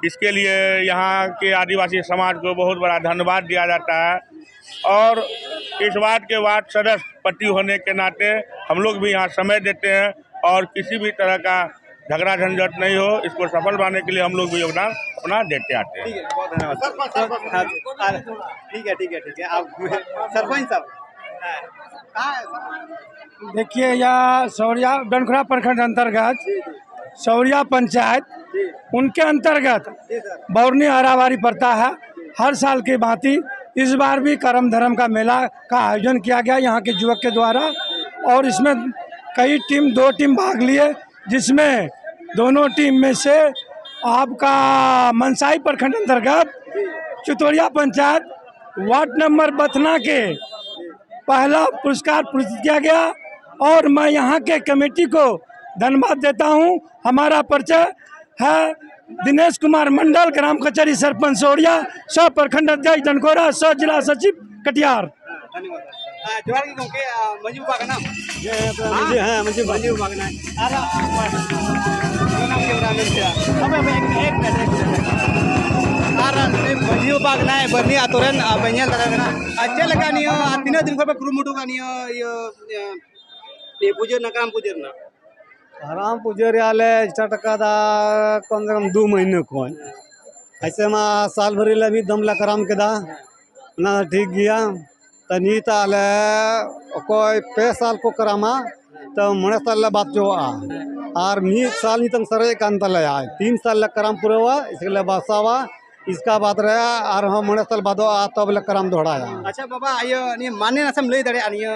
इसके लिए यहाँ के आदिवासी समाज को बहुत बड़ा धन्यवाद दिया जाता है, और इस वार्ड के वार्ड सदस्य पति होने के नाते हम लोग भी यहाँ समय देते हैं। और किसी भी तरह का झगड़ा झंझट नहीं हो। इसको सफल बनाने के लिए हम लोग भी योगदान अपना देते आते हैं। ठीक है, बहुत धन्यवाद। सर, सर, सर, सर, हाँ, हाँ, ठीक है, ठीक है, ठीक है। आप सरपंच साहब, हाँ, कहाँ है सर? देखिए, यह सौरिया, डनखरा प्रखंड अंतर्गत जी, जी। सौरिया पंचायत, जी। उनके अंतर्गत जी सर। बौरनी आरावारी पड़ता है। हर साल की भांति इस बार भी करम धर्म का मेला का आयोजन किया गया यहाँ के युवक के द्वारा, और इसमें कई टीम, दो टीम भाग लिए, जिसमें दोनों टीम में से आपका मनसाही प्रखंड अंतर्गत चितोरिया पंचायत वार्ड नंबर बथना के पहला पुरस्कार पुरस्कृत किया गया, और मैं यहाँ के कमेटी को धन्यवाद देता हूँ। हमारा परिचय है दिनेश कुमार मंडल, ग्राम कचहरी सरपंच सौरिया, सह प्रखंड अध्यक्ष डनखरा, सह जिला सचिव कटिहार। हाँ, ᱡᱚᱦᱟᱨ ᱜᱮ ᱜᱚᱢᱠᱮ, ᱢᱟᱹᱡᱷᱤ ᱵᱟᱵᱟ ᱠᱟᱱᱟᱢ? ᱦᱮᱸ, ᱢᱟᱹᱡᱷᱤ, ᱦᱮᱸ, ᱢᱟᱹᱡᱷᱤ ᱵᱟᱵᱟ᱾ ᱢᱟᱹᱡᱷᱤ ᱵᱟᱵᱟ ᱠᱟᱱᱟᱭ᱾ ᱟᱨ ᱚᱱᱟ ᱠᱮᱢᱨᱟ ᱢᱮᱱ ᱠᱮᱫᱟ᱾ ᱦᱟᱯᱮ, ᱦᱟᱯᱮ, ᱮᱠ ᱢᱤᱱᱤᱴ, ᱮᱠ ᱢᱤᱱᱤᱴ, ᱮᱠ ᱢᱤᱱᱤᱴ᱾ ᱟᱨ ᱩᱱᱤ ᱢᱟᱹᱡᱷᱤ ᱵᱟᱵᱟ ᱠᱟᱱᱟᱭ, ᱵᱟᱹᱨᱱᱤ ᱟᱛᱳ ᱨᱮᱱ, ᱟᱨ ᱵᱮᱱ ᱧᱮᱞ ᱫᱟᱲᱮᱭᱟᱜ ᱠᱟᱱᱟ᱾ ᱟᱨ ᱪᱮᱫ ᱞᱮᱠᱟ ᱱᱤᱭᱟᱹ, ᱟᱨ ᱛᱤᱱᱟᱹᱜ ᱫᱤᱱ ᱠᱷᱚᱱ ᱯᱮ ᱠᱩᱨᱩᱢᱩᱴᱩ ᱠᱟᱜ ᱱᱤᱭᱟᱹ, ᱤᱭᱟᱹ, ᱤᱭᱟᱹ, ᱱᱤᱭᱟᱹ ᱯᱩᱡᱟᱹ ᱨᱮᱱᱟᱜ, ᱠᱟᱨᱟᱢ ᱯᱩᱡᱟᱹ ᱨᱮᱱᱟᱜ? ᱠᱟᱨᱟᱢ ᱯᱩᱡᱟᱹ ᱨᱮᱭᱟᱜ ᱞᱮ start ᱟᱠᱟᱫᱟ ᱠᱚᱢ ᱥᱮ ᱠᱚᱢ ᱫᱩ ᱢᱟᱹᱦᱱᱟᱹ ᱠᱷᱚᱱ᱾ ᱮᱭᱥᱮ ᱢᱟ ᱥᱟᱞ ᱵᱷᱟᱹᱨᱤ ᱞᱮ ᱢᱤᱫ ᱫᱚᱢ ᱞᱮ ᱠᱟᱨᱟᱢ ᱠᱮᱫᱟ, ᱚᱱᱟ ᱫᱚ ᱴᱷᱤᱠ ᱜᱮᱭᱟ᱾ ᱛᱚ ᱱᱤᱛ ᱟᱞᱮ ᱚᱠᱚᱭ ᱯᱮ ᱥᱟᱞ ᱠᱚ ᱠᱟᱨᱟᱢᱟ, ᱛᱚ ᱢᱚᱬᱮ ᱥᱟᱞ ᱞᱮ ᱵᱟᱫ ᱦᱚᱪᱚᱣᱟᱜᱼᱟ᱾ ᱟᱨ ᱢᱤᱫ ᱥᱟᱞ ᱱᱤᱛᱚᱝ ᱥᱟᱨᱮᱡ ᱠᱟᱱ ᱛᱟᱞᱮᱭᱟ, ᱛᱤᱱ ᱥᱟᱞ ᱞᱮ ᱠᱟᱨᱟᱢ ᱯᱩᱨᱟᱹᱣᱟ, ᱤᱥᱠᱮ ᱞᱮ ᱵᱟᱥᱟᱣᱟ, ᱤᱥᱠᱟ ᱵᱟᱫ ᱨᱮ ᱟᱨᱦᱚᱸ ᱢᱚᱬᱮ ᱥᱟᱞ ᱵᱟᱫᱚᱜᱼᱟ, ᱛᱚᱵᱮ ᱞᱮ ᱠᱟᱨᱟᱢ ᱫᱚᱦᱲᱟᱭᱟ᱾ ᱟᱪᱪᱷᱟ ᱵᱟᱵᱟ, ᱤᱭᱟᱹ, ᱱᱤᱭᱟᱹ ᱢᱟᱱᱮ ᱱᱟᱥᱮᱢ ᱞᱟᱹᱭ ᱫᱟᱲᱮᱭᱟᱜᱼᱟ? ᱱᱤᱭᱟᱹ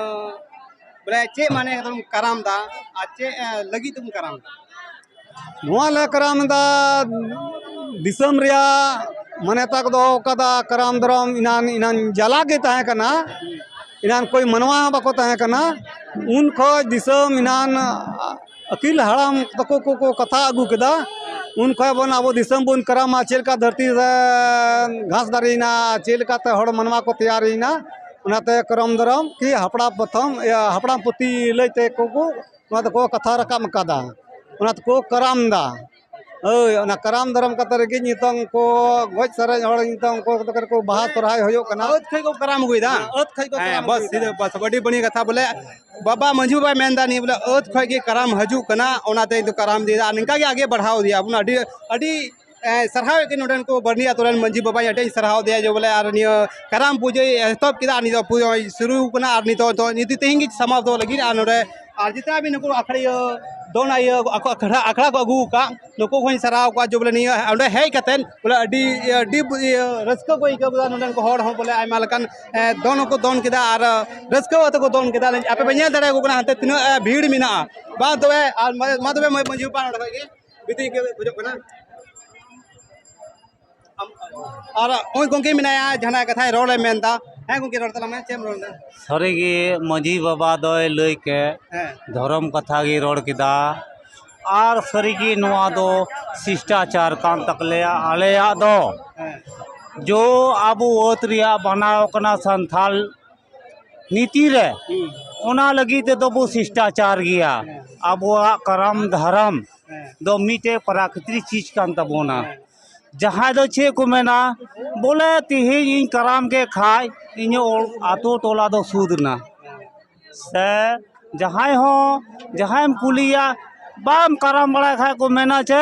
ᱵᱚᱞᱮ ᱪᱮᱫ ᱢᱟᱱᱮ ᱠᱟᱛᱮᱢ ᱠᱟᱨᱟᱢ ᱫᱟ ᱟᱨ ᱪᱮᱫ, ᱮ, ᱞᱟᱹᱜᱤᱫ ᱛᱮᱵᱚᱱ ᱠᱟᱨᱟᱢ ᱫᱟ? ᱱᱚᱣᱟ ᱞᱮ ᱠᱟᱨᱟᱢ ᱮᱫᱟ, ᱫᱤᱥᱚᱢ ᱨᱮᱭᱟᱜ ᱢᱟᱱᱮᱛᱟ ᱠᱚ ᱫᱚᱦᱚ ᱠᱟᱫᱟ, ᱠᱟᱨᱟᱢ ᱫᱷᱚᱨᱚᱢ ᱮᱱᱟᱱ, ᱮᱱᱟᱱ ᱡᱟᱞᱟ ᱜᱮ ᱛᱟᱦᱮᱸ ᱠᱟᱱᱟ, ᱮᱱᱟᱱ ᱠᱚᱭ ᱢᱟᱱᱣᱟ ᱦᱚᱸ ᱵᱟᱠᱚ ᱛᱟᱦᱮᱸ ᱠᱟᱱᱟ᱾ ᱩᱱ ᱠᱷᱚᱡ ᱫᱤᱥᱚᱢ ᱮᱱᱟᱱ ᱟᱹᱠᱤᱞ ᱦᱟᱲᱟᱢ ᱛᱟᱠᱚ ᱠᱚ, ᱠᱚ ᱠᱟᱛᱷᱟ ᱟᱹᱜᱩ ᱠᱮᱫᱟ᱾ ᱩᱱ ᱠᱷᱚᱡ ᱵᱚᱱ ᱟᱵᱚ ᱫᱤᱥᱚᱢ ᱵᱚᱱ ᱠᱟᱨᱟᱢᱟ, ᱪᱮᱫ ᱞᱮᱠᱟ ᱫᱷᱟᱹᱨᱛᱤ ᱨᱮ ᱜᱷᱟᱥ ᱫᱟᱨᱮᱭᱮᱱᱟ, ᱪᱮᱫ ᱞᱮᱠᱟᱛᱮ ᱦᱚᱲ ᱢᱟᱱᱣᱟ ᱠᱚ ᱛᱮᱭᱟᱨᱮᱱᱟ, ᱚᱱᱟᱛᱮ ᱠᱟᱨᱟᱢ ᱫᱷᱚᱨᱚᱢ ᱠᱤ ᱦᱟᱯᱲᱟᱢ ᱯᱨᱚᱛᱷᱚᱢ, ᱤᱭᱟᱹ, ᱦᱟᱯᱲᱟᱢ ᱯᱩᱛᱷᱤ ᱞᱟᱹᱭ ᱛᱮ ᱠᱚ, ᱠᱚ ᱱᱚᱣᱟ ᱫᱚᱠᱚ ᱠᱟᱛᱷᱟ ᱨᱟᱠᱟᱵ ᱟᱠᱟᱫᱟ, ᱚᱱᱟ ᱛᱮᱠᱚ ᱠᱟᱨᱟᱢ ᱮᱫᱟ᱾ ᱦᱳᱭ, ᱚᱱᱟ ᱠᱟᱨᱟᱢ ᱫᱷᱚᱨᱚᱢ ᱠᱟᱛᱷᱟ ᱨᱮᱜᱮ ᱱᱤᱛᱚᱝ ᱠᱚ ᱜᱚᱡ ᱥᱟᱨᱮᱡ ᱦᱚᱲ ᱱᱤᱛᱚᱝ ᱩᱱᱠᱩ ᱠᱚᱫᱚ ᱠᱚ ᱵᱟᱦᱟ ᱥᱚᱨᱦᱟᱭ ᱦᱩᱭᱩᱜ ᱠᱟᱱᱟ᱾ ᱟᱹᱛ ᱠᱷᱚᱡ ᱠᱚ ᱠᱟᱨᱟᱢ ᱟᱹᱜᱩᱭᱮᱫᱟ᱾ ᱦᱮᱸ, ᱟᱹᱛ ᱠᱷᱚᱡ ᱠᱚ ᱦᱮᱸ, ᱠᱟᱨᱟᱢ ᱵᱟᱥ, ᱟᱹᱜᱩᱭᱮᱫᱟ᱾ ᱥᱤᱫᱷᱟᱹ ᱵᱟᱥ, ᱟᱹᱰᱤ ᱵᱟᱹᱲᱤᱡ ᱠᱟᱛᱷᱟ ᱵᱚᱞᱮ᱾ ᱵᱟᱵᱟ ᱢᱟᱹᱡᱷᱤ ᱵᱟᱵᱟᱭ ᱢᱮᱱᱫᱟ ᱱᱤᱭᱟᱹ ᱵᱚᱞᱮ ᱟᱹᱛ ᱠᱷᱚᱡ ᱜᱮ ᱠᱟᱨᱟᱢ ᱦᱤᱡᱩᱜ ᱠᱟᱱᱟ, ᱚᱱᱟᱛᱮ ᱤᱧ ᱫᱚ ᱠᱟᱨᱟᱢ ᱤᱫᱤᱭᱮᱫᱟ᱾ ᱟᱨ ᱱᱤᱝᱠᱟ ᱜᱮ ᱟᱜᱮ ᱵᱟᱲᱦᱟᱣ ᱤᱫᱤᱭᱟ ᱵᱚᱱ᱾ ᱟᱹᱰᱤ, ᱟᱹᱰᱤ, ᱮ, ᱥᱟᱨᱦᱟᱣᱮᱫ ᱠᱟᱹᱱᱟᱹᱧ ᱱᱚᱰᱮᱱ ᱠᱚ ᱵᱟᱹᱨᱱᱤ ᱟᱛᱳ ᱨᱮᱱ ᱢᱟᱹᱡᱷᱤ ᱵᱟᱵᱟᱧ ᱟᱹᱰᱤᱧ ᱥᱟᱨᱦᱟᱣ ᱫᱮᱭᱟ ᱡᱮ ᱵᱚᱞᱮ ᱟᱨ ᱱᱤᱭᱟᱹ ᱠᱟᱨᱟᱢ ᱯᱩᱡᱟᱹᱭ ᱮᱛᱚᱦᱚᱵ ᱠᱮᱫᱟ᱾ ᱟᱨ ᱱᱤᱛᱚᱜ ᱯᱩᱡᱟᱹ ᱥᱩᱨᱩ ᱠᱟᱱᱟ᱾ ᱟᱨ ᱱᱤᱛᱚᱜ ᱫᱚ ᱱᱤᱛ ᱛᱮᱦᱮᱧ ᱜᱮ ᱥᱟᱢᱟᱯᱛᱚ ᱞᱟᱹᱜᱤᱫ᱾ ᱟᱨ ᱱᱚᱰᱮ ᱟᱨ ᱡᱮᱛᱮ ᱟᱵᱤᱱ ᱱᱩᱠᱩ ᱟᱠᱷᱲᱤᱭᱟᱹ ᱫᱚᱱ ᱤᱭᱟᱹ ᱟᱠᱚ ᱟᱠᱷᱲᱟ, ᱟᱠᱷᱲᱟ ᱠᱚ ᱟᱹᱜᱩ ᱟᱠᱟᱫ, ᱱᱩᱠᱩ ᱠᱚᱧ ᱥᱟᱨᱦᱟᱣ ᱠᱚᱣᱟ ᱡᱮ ᱵᱚᱞᱮ ᱱᱤᱭᱟᱹ ᱚᱸᱰᱮ ᱦᱮᱡ ᱠᱟᱛᱮᱫ ᱵᱚᱞᱮ ᱟᱹᱰᱤ, ᱟᱹᱰᱤ ᱤᱭᱟᱹ ᱨᱟᱹᱥᱠᱟᱹ ᱠᱚ ᱟᱹᱭᱠᱟᱹᱣ ᱠᱮᱫᱟ᱾ ᱱᱚᱰᱮᱱ ᱠᱚ ᱦᱚᱲ ᱦᱚᱸ ᱵᱚᱞᱮ ᱟᱭᱢᱟ ᱞᱮᱠᱟᱱ, ᱮ, ᱫᱚᱱ ᱦᱚᱸᱠᱚ ᱫᱚᱱ ᱠᱮᱫᱟ ᱟᱨ ᱨᱟᱹᱥᱠᱟᱹ ᱟᱛᱮ ᱠᱚ ᱫᱚᱱ ᱠᱮᱫᱟ᱾ ᱟᱯᱮ ᱯᱮ ᱧᱮᱞ ᱫᱟᱲᱮᱭᱟᱠᱚ ᱠᱟᱱᱟ ᱦᱟᱱᱛᱮ ᱛᱤᱱᱟᱹᱜ, ᱮ, ᱵᱷᱤᱲ ᱢᱮᱱᱟᱜᱼᱟ᱾ ᱵᱟᱝ ᱛᱚᱵᱮ, ᱟᱨ ᱢᱟ, ᱢᱟ ᱛᱚᱵᱮ ᱢᱟᱹᱡᱷᱤ ᱵᱟᱵᱟ ᱱᱚᱰᱮ ᱠᱷᱚᱡ ᱜᱮ ᱵᱤᱫᱟᱹᱭ ᱠᱚ ᱠᱷᱚᱡᱚᱜ ᱠᱟᱱᱟ᱾ ᱟᱨ ᱩᱱᱤ ᱜᱚᱢᱠᱮ ᱢᱮᱱᱟᱭᱟ, ᱡᱟᱦᱟᱱᱟᱜ ᱠᱟᱛᱷᱟᱭ ᱨᱚᱲᱮ ᱢᱮᱱᱫᱟ᱾ ᱦᱮᱸ ᱜᱚᱢᱠᱮ, ᱨᱚᱲ ᱛᱟᱞᱟᱝ ᱢᱮ, ᱪᱮᱫ ᱮᱢ ᱨᱚᱲ ᱮᱫᱟ? ᱥᱟᱹᱨᱤᱜᱮ ᱢᱟᱹᱡᱷᱤ ᱵᱟᱵᱟ ᱫᱚᱭ ᱞᱟᱹᱭ ᱠᱮᱫ, ᱦᱮᱸ᱾ ᱫᱷᱚᱨᱚᱢ ᱠᱟᱛᱷᱟ ᱜᱮ ᱨᱚᱲ ᱠᱮᱫᱟ᱾ ᱟᱨ ᱥᱟᱹᱨᱤᱜᱮ ᱱᱚᱣᱟ ᱫᱚ ᱥᱤᱥᱴᱟᱪᱟᱨ ᱠᱟᱱ ᱛᱟᱞᱮᱭᱟ ᱟᱞᱮᱭᱟᱜ ᱫᱚ᱾ ᱦᱮᱸ᱾ ᱡᱚ ᱟᱵᱚ ᱟᱹᱛ ᱨᱮᱭᱟᱜ ᱵᱮᱱᱟᱣ ᱠᱟᱱᱟ ᱥᱟᱱᱛᱷᱟᱞ ᱱᱤᱛᱤ ᱨᱮ, ᱦᱩᱸ᱾ ᱚᱱᱟ ᱞᱟᱹᱜᱤᱫ ᱛᱮᱫᱚ ᱵᱚ ᱥᱤᱥᱴᱟᱪᱟᱨ ᱜᱮᱭᱟ᱾ ᱦᱮᱸ᱾ ᱟᱵᱚᱣᱟᱜ ᱠᱟᱨᱟᱢ ᱫᱷᱟᱨᱟᱢ ᱦᱮᱸ᱾ ᱫᱚ ᱢᱤᱫᱴᱮᱡ ᱯᱨᱟᱠᱨᱤᱛᱤᱠ ᱪᱤᱡᱽ ᱠᱟᱱ ᱛᱟᱵᱚᱱᱟ᱾ ᱦᱮᱸ᱾ ᱡᱟᱦᱟᱸᱭ ᱫᱚ ᱪᱮᱫ ᱠᱚ ᱢᱮᱱᱟ, ᱵᱚᱞᱮ ᱛᱮᱦᱮᱧ ᱤᱧ ᱠᱟᱨᱟᱢ ᱠᱮᱫ ᱠᱷᱟᱡ ᱤᱧᱟᱹᱜ ᱚᱲ-, ᱟᱛᱳ ᱴᱚᱞᱟ ᱫᱚ ᱥᱩᱫᱷ ᱮᱱᱟ᱾ ᱦᱮᱸ᱾ ᱥᱮ ᱡᱟᱦᱟᱸᱭ ᱦᱚᱸ, ᱡᱟᱦᱟᱸᱭᱮᱢ ᱠᱩᱞᱤᱭᱟ, ᱵᱟᱢ ᱠᱟᱨᱟᱢ ᱵᱟᱲᱟᱭ ᱠᱷᱟᱡ ᱠᱚ ᱢᱮᱱᱟ ᱪᱮ,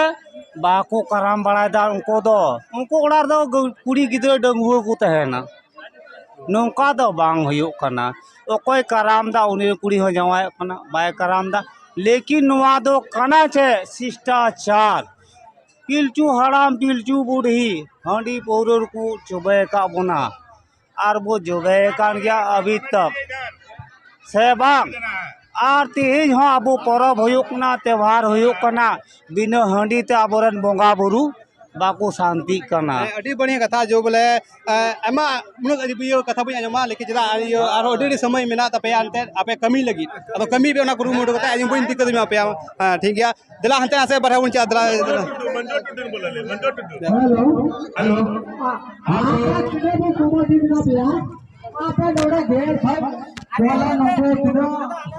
ᱵᱟᱠᱚ ᱠᱟᱨᱟᱢ ᱵᱟᱲᱟᱭᱮᱫᱟ ᱩᱱᱠᱩ ᱫᱚ᱾ ᱩᱱᱠᱩ ᱚᱲᱟᱜ ᱨᱮᱫᱚ ᱜᱟᱹ-, ᱠᱩᱲᱤ ᱜᱤᱫᱽᱨᱟᱹ ᱰᱟᱺᱜᱩᱣᱟᱹ ᱠᱚ ᱛᱟᱦᱮᱱᱟ᱾ ᱱᱚᱝᱠᱟ ᱫᱚ ᱵᱟᱝ ᱦᱩᱭᱩᱜ ᱠᱟᱱᱟ᱾ ᱚᱠᱚᱭ ᱠᱟᱨᱟᱢ ᱫᱟ ᱩᱱᱤ ᱠᱩᱲᱤ ᱦᱚᱸ ᱡᱟᱶᱟᱭᱚᱜ ᱠᱟᱱᱟ, ᱵᱟᱭ ᱠᱟᱨᱟᱢ ᱫᱟ᱾ ᱞᱮᱠᱤᱱ ᱱᱚᱣᱟ ᱫᱚ ᱠᱟᱱᱟ ᱪᱮᱫ? ᱥᱤᱥᱴᱟᱪᱟᱨ᱾ ᱯᱤᱞᱪᱩ ᱦᱟᱲᱟᱢ, ᱯᱤᱞᱪᱩ ᱵᱩᱰᱷᱤ ᱦᱟᱺᱰᱤ ᱯᱟᱹᱣᱨᱟᱹ ᱨᱮᱠᱚ ᱪᱚᱵᱮ ᱟᱠᱟᱫ ᱵᱚᱱᱟ᱾ ᱟᱨ ᱵᱚ ᱡᱚᱵᱮ ᱟᱠᱟᱱ ᱜᱮᱭᱟ ᱟᱹᱵᱤ ᱛᱚᱠ᱾ ᱥᱮ ᱵᱟᱝ? ᱟᱨ ᱛᱮᱦᱮᱧ ᱦᱚᱸ ᱟᱵᱚ ᱯᱚᱨᱚᱵᱽ ᱦᱩᱭᱩᱜ ᱠᱟᱱᱟ, ᱛᱮᱣᱦᱟᱨ ᱦᱩᱭᱩᱜ ᱠᱟᱱᱟ, ᱵᱤᱱᱟᱹ ᱦᱟᱺᱰᱤ ᱛᱮ ᱟᱵᱚᱨᱮᱱ ᱵᱚᱸᱜᱟ ᱵᱩᱨᱩ ᱵᱟᱠᱚ ᱥᱟᱱᱛᱤᱜ ᱠᱟᱱᱟ᱾ ᱦᱮᱸ, ᱟᱹᱰᱤ ᱵᱟᱹᱲᱤᱭᱟᱹ ᱠᱟᱛᱷᱟ ᱡᱚ ᱵᱚᱞᱮ, ᱮ, ᱟᱭᱢᱟ ᱩᱱᱟᱹᱜ ᱤᱭᱟᱹ ᱠᱟᱛᱷᱟ ᱵᱟᱹᱧ ᱟᱸᱡᱚᱢᱟ, ᱞᱮᱠᱤᱱ ᱪᱮᱫᱟᱜ ᱤᱭᱟᱹ ᱟᱨᱦᱚᱸ ᱟᱹᱰᱤ, ᱟᱹᱰᱤ ᱥᱚᱢᱚᱭ ᱢᱮᱱᱟᱜ ᱛᱟᱯᱮᱭᱟ ᱮᱱᱛᱮᱫ ᱟᱯᱮ ᱠᱟᱹᱢᱤ ᱞᱟᱹᱜᱤᱫ᱾ ᱟᱫᱚ ᱠᱟᱹᱢᱤ ᱯᱮ ᱚᱱᱟ ᱠᱩᱨᱩᱢᱩᱴᱩ ᱠᱟᱛᱮ, ᱤᱧ ᱵᱟᱹᱧ ᱫᱤᱠᱠᱟᱹᱛ ᱤᱧ ᱮᱢᱟ ᱯᱮᱭᱟ᱾ ᱦᱮᱸ, ᱴᱷᱤᱠ ᱜᱮᱭᱟ, ᱫᱮᱞᱟ ᱦᱟᱱᱛᱮ ᱱᱟᱥᱮ ᱵᱟᱨᱦᱮ ᱵᱚᱱ ᱪᱟᱞᱟᱜᱼᱟ, ᱫᱮᱞᱟ᱾ ᱢᱟᱹᱱᱡᱚ ᱴᱩᱰᱩ ᱵᱚᱞᱮ ᱞᱮ, ᱢᱟᱹᱱᱡᱚ ᱴᱩᱰᱩ᱾ ᱦᱮᱞᱳ᱾ ᱦᱮᱞᱳ᱾ ᱟᱯᱮ ᱛᱤᱱᱟᱹᱜ ᱫᱤᱱ ᱥᱚᱢᱚᱭ ᱫᱤᱱ ᱢᱮᱱᱟᱜ ᱯᱮᱭᱟ? ᱟᱯᱮ ᱱᱚᱰᱮ ᱜᱮ ᱥᱟᱵ ᱵᱚᱞᱮ ᱱᱚᱛᱮ ᱛᱤᱱᱟᱹᱜ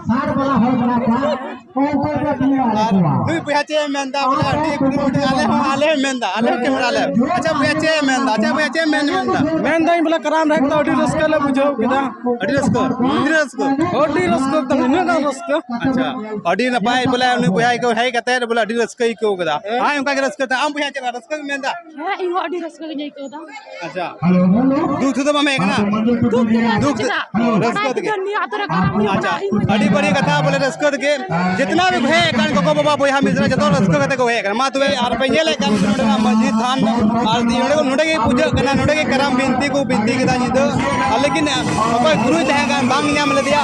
ᱥᱟᱨ ᱵᱟᱞᱟ ᱦᱚᱲ ᱢᱮᱱᱟᱜ ᱠᱚᱣᱟ? ᱟᱨ ᱱᱩᱭ ᱵᱚᱭᱦᱟ ᱪᱮᱫ ᱮ ᱢᱮᱱᱫᱟ? ᱵᱚᱞᱮ ᱟᱹᱰᱤ ᱠᱩᱨᱩᱢᱩᱴᱩ, ᱟᱞᱮ ᱦᱚᱸ, ᱟᱞᱮ ᱦᱚᱸ ᱢᱮᱱᱫᱟ, ᱟᱞᱮ ᱦᱚᱸ ᱠᱮᱢᱮᱨᱟ ᱞᱮ᱾ ᱟᱪᱪᱷᱟ ᱵᱚᱭᱦᱟ, ᱪᱮᱫ ᱮ ᱢᱮᱱᱫᱟ? ᱟᱪᱪᱷᱟ ᱵᱚᱭᱦᱟ, ᱪᱮᱫ ᱮᱢ ᱢᱮᱱ, ᱢᱮᱱᱫᱟ? ᱢᱮᱱᱫᱟᱹᱧ ᱵᱚᱞᱮ ᱠᱟᱨᱟᱢ ᱨᱮ ᱫᱚ ᱟᱹᱰᱤ ᱨᱟᱹᱥᱠᱟᱹ ᱞᱮ ᱵᱩᱡᱷᱟᱹᱣ ᱠᱮᱫᱟ᱾ ᱟᱹᱰᱤ ᱨᱟᱹᱥᱠᱟᱹ, ᱟᱹᱰᱤ ᱨᱟᱹᱥᱠᱟᱹ᱾ ᱟᱹᱰᱤ ᱨᱟᱹᱥᱠᱟᱹ ᱛᱟᱦᱮᱸ, ᱤᱱᱟᱹᱜ ᱜᱟᱱ ᱨᱟᱹᱥᱠᱟᱹ᱾ ᱟᱪᱪᱷᱟ, ᱟᱹᱰᱤ ᱱᱟᱯᱟᱭ᱾ ᱵᱚᱞᱮ ᱩᱱᱤ ᱵᱚᱭᱦᱟ ᱠᱚ ᱦᱮᱡ ᱠᱟᱛᱮ ᱵᱚᱞᱮ ᱟᱹᱰᱤ ᱨᱟᱹᱥᱠᱟᱹ ᱟᱹᱭᱠᱟᱹᱣ ᱠᱮᱫᱟ᱾ ᱦᱮᱸ᱾ ᱟᱢ ᱵᱚᱭᱦᱟ, ᱪᱮᱫ ᱞᱮᱠᱟ ᱨᱟᱹᱥᱠᱟᱹ ᱜᱮᱢ ᱢᱮᱱᱫᱟ? ᱦᱮᱸ, ᱤᱧ ᱦᱚᱸ ᱟᱹᱰᱤ ᱨᱟᱹᱥᱠᱟᱹ ᱜᱤᱧ ᱟᱹᱭᱠᱟᱹᱣ ᱫᱟ᱾ ᱟᱪᱪᱷᱟ, ᱫᱩᱠ ᱛᱮᱫᱚ ᱵᱟᱢ ᱦᱮᱡ ᱠᱟᱱᱟ? ᱫᱩᱠ ᱛᱮᱫᱚ ᱫᱩᱠ ᱛᱮ-, ᱪᱮᱫᱟᱜ? ᱨᱟᱹᱥᱠᱟᱹ ᱵᱟᱲᱟᱭ ᱛᱮᱜᱮ᱾ ᱠᱮᱫᱟ ᱱᱤᱭᱟᱹ ᱟᱛᱳ ᱨᱮ ᱠᱟᱨᱟᱢ ᱦᱩᱭᱩᱜ ᱟᱪᱪᱷᱟ, ᱠᱟᱱᱟ, ᱤᱧ ᱦᱚᱸ ᱟᱹᱰᱤ ᱵᱟᱹᱲᱤᱡ ᱠᱟᱛᱷᱟ᱾ ᱵᱚᱞᱮ ᱨᱟᱹᱥᱠᱟᱹ ᱛᱮᱜᱮ ᱡᱤᱛᱱᱟ ᱵᱷᱤ ᱦᱮᱡ ᱟᱠᱟᱱ ᱜᱚᱜᱚ ᱵᱟᱵᱟ ᱵᱚᱭᱦᱟ ᱢᱤᱥᱨᱟ ᱡᱚᱛᱚ ᱨᱟᱹᱥᱠᱟᱹ ᱠᱟᱛᱮ ᱠᱚ ᱦᱮᱡ ᱟᱠᱟᱱᱟ᱾ ᱢᱟ ᱛᱚᱵᱮ ᱟᱨ ᱯᱮ ᱧᱮᱞᱮᱫ ᱠᱟᱱ ᱱᱚᱰᱮᱱᱟᱜ ᱢᱟᱹᱡᱷᱤ ᱛᱷᱟᱱ ᱟᱨ ᱱᱚᱰᱮ, ᱱᱚᱰᱮ ᱜᱮ ᱯᱩᱡᱟᱹᱜ ᱠᱟᱱᱟ, ᱱᱚᱰᱮ ᱜᱮ ᱠᱟᱨᱟᱢ ᱵᱤᱱᱛᱤ ᱠᱚ ᱵᱤᱱᱛᱤ ᱠᱮᱫᱟ ᱧᱤᱫᱟᱹ᱾ ᱟᱨ ᱞᱮᱠᱤᱱ ᱚᱠᱚᱭ ᱜᱩᱨᱩᱭ ᱛᱟᱦᱮᱸ ᱠᱟᱱ ᱵᱟᱝ ᱧᱟᱢ ᱞᱮᱫᱮᱭᱟ᱾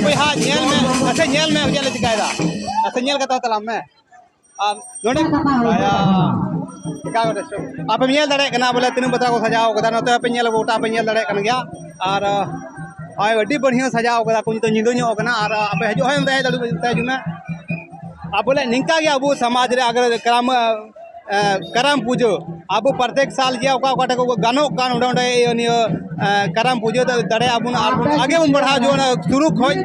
ᱵᱚᱭᱦᱟ ᱧᱮᱞ ᱢᱮ, ᱟᱪᱪᱷᱟ ᱧᱮᱞ ᱢᱮ ᱪᱮᱫ ᱞᱮ ᱪᱤᱠᱟᱭᱮᱫᱟ, ᱟᱪᱪᱷᱟ ᱧᱮᱞ ᱠᱟᱛᱮ ᱦᱚᱸ ᱛᱟᱲᱟᱢ ᱢᱮ᱾ ᱟᱨ ᱱᱚᱰᱮ, ᱟᱭᱟ, ᱪᱤᱠᱟ ᱠᱟᱛᱮ ᱪᱚ? ᱟᱯᱮ ᱧᱮᱞ ᱫᱟᱲᱮᱭᱟᱜ ᱠᱟᱱᱟ ᱵᱚᱞᱮ ᱛᱤᱱᱟᱹᱜ ᱵᱟᱛᱨᱟ ᱠᱚ ᱥᱟᱡᱟᱣ ᱠᱟᱫᱟ᱾ ᱱᱚᱛᱮ ᱟᱯᱮ ᱧᱮᱞ, ᱜᱚᱴᱟ ᱯᱮ ᱧᱮᱞ ᱫᱟᱲᱮᱭᱟᱜ ᱠᱟᱱ ᱜᱮᱭᱟ᱾ ᱟᱨ, ᱟᱨ ᱟᱹᱰᱤ ᱵᱟᱹᱲᱦᱤᱭᱟᱹ ᱥᱟᱡᱟᱣ ᱠᱟᱫᱟ ᱠᱚ᱾ ᱱᱤᱛᱚᱜ ᱧᱤᱫᱟᱹ ᱧᱚᱜ ᱠᱟᱱᱟ᱾ ᱟᱨ ᱟᱯᱮ ᱦᱤᱡᱩᱜ ᱦᱚᱸ ᱦᱮᱡ ᱫᱟᱲᱮᱭᱟᱜ, ᱦᱤᱡᱩᱜ ᱢᱮ᱾ ᱟᱨ ᱵᱚᱞᱮ ᱱᱤᱝᱠᱟ ᱜᱮ ᱟᱵᱚ ᱥᱚᱢᱟᱡᱽ ᱨᱮ ᱟᱜᱟᱨ ᱠᱟᱨᱟᱢ, ᱮ, ᱠᱟᱨᱟᱢ ᱯᱩᱡᱟᱹ ᱟᱵᱚ ᱯᱨᱚᱛᱮᱠ ᱥᱟᱞ ᱜᱮ ᱚᱠᱟ, ᱚᱠᱟ ᱴᱷᱮᱱ ᱠᱚ ᱜᱟᱱᱚᱜ ᱠᱟᱱ ᱚᱸᱰᱮ, ᱚᱸᱰᱮ ᱤᱭᱟᱹ ᱱᱤᱭᱟᱹ, ᱮ, ᱠᱟᱨᱟᱢ ᱯᱩᱡᱟᱹ ᱫᱚ ᱫᱟᱲᱮᱭᱟᱜᱼᱟ ᱵᱚᱱ ᱟᱨ ᱵᱚᱱ ᱟᱜᱮ ᱵᱚᱱ ᱵᱟᱲᱦᱟᱣ ᱡᱚᱝᱟ᱾ ᱚᱱᱟ ᱥᱩᱨᱩ ᱠᱷᱚᱡ,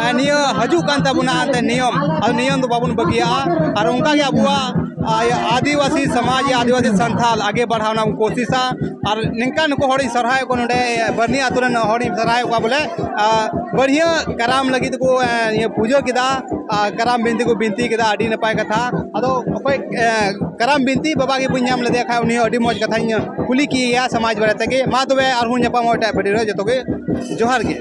ᱮ, ᱱᱤᱭᱟᱹ ᱦᱤᱡᱩᱜ ᱠᱟᱱ ᱛᱟᱵᱚᱱᱟ ᱮᱱᱛᱮ ᱱᱤᱭᱚᱢ, ᱟᱫᱚ ᱱᱤᱭᱚᱢ ᱫᱚ ᱵᱟᱵᱚᱱ ᱵᱟᱹᱜᱤᱭᱟᱜᱼᱟ᱾ ᱟᱨ ᱚᱱᱠᱟ ᱜᱮ ᱟᱵᱚᱣᱟᱜ, ᱟ, ᱟᱹᱫᱤᱵᱟᱹᱥᱤ ᱥᱚᱢᱟᱡᱽ, ᱟᱹᱫᱤᱵᱟᱹᱥᱤ ᱥᱟᱱᱛᱷᱟᱞ ᱟᱜᱮ ᱵᱟᱲᱦᱟᱣ ᱨᱮᱱᱟᱜ ᱵᱚᱱ ᱠᱳᱥᱤᱥᱟ᱾ ᱟᱨ ᱱᱤᱝᱠᱟ ᱱᱩᱠᱩ ᱦᱚᱲᱤᱧ ᱥᱟᱨᱦᱟᱣᱮᱫ ᱠᱚᱣᱟ, ᱱᱚᱰᱮ ᱵᱟᱹᱨᱱᱤ ᱟᱛᱳ ᱨᱮᱱ ᱦᱚᱲᱤᱧ ᱥᱟᱨᱦᱟᱣᱮᱫ ᱠᱚᱣᱟ ᱵᱚᱞᱮ, ᱟ, ᱵᱟᱹᱲᱦᱤᱭᱟᱹ ᱠᱟᱨᱟᱢ ᱞᱟᱹᱜᱤᱫ ᱠᱚ, ᱮ, ᱤᱭᱟᱹ ᱯᱩᱡᱟᱹ ᱠᱮᱫᱟ, ᱟ, ᱠᱟᱨᱟᱢ ᱵᱤᱱᱛᱤ ᱠᱚ ᱵᱤᱱᱛᱤ ᱠᱮᱫᱟ, ᱟᱹᱰᱤ ᱱᱟᱯᱟᱭ ᱠᱟᱛᱷᱟ᱾ ᱟᱫᱚ ᱚᱠᱚᱭ, ᱮ, ᱠᱟᱨᱟᱢ ᱵᱤᱱᱛᱤ ᱵᱟᱵᱟ ᱜᱮ ᱵᱟᱹᱧ ᱧᱟᱢ ᱞᱮᱫᱮᱭᱟ, ᱠᱷᱟᱡ ᱩᱱᱤ ᱦᱚᱸ ᱟᱹᱰᱤ ᱢᱚᱡᱽ ᱠᱟᱛᱷᱟᱧ ᱠᱩᱞᱤ ᱠᱮᱭᱟ ᱥᱚᱢᱟᱡᱽ ᱵᱟᱨᱮ ᱛᱮᱜᱮ᱾ ᱢᱟ ᱛᱚᱵᱮ ᱟᱨᱦᱚᱸ ᱧᱟᱯᱟᱢᱚᱜ ᱮᱴᱟᱜ ᱵᱷᱤᱰᱤᱭᱳ ᱨᱮ, ᱡᱚᱛᱚ ᱜᱮ ᱡᱚᱦᱟᱨ ᱜᱮ᱾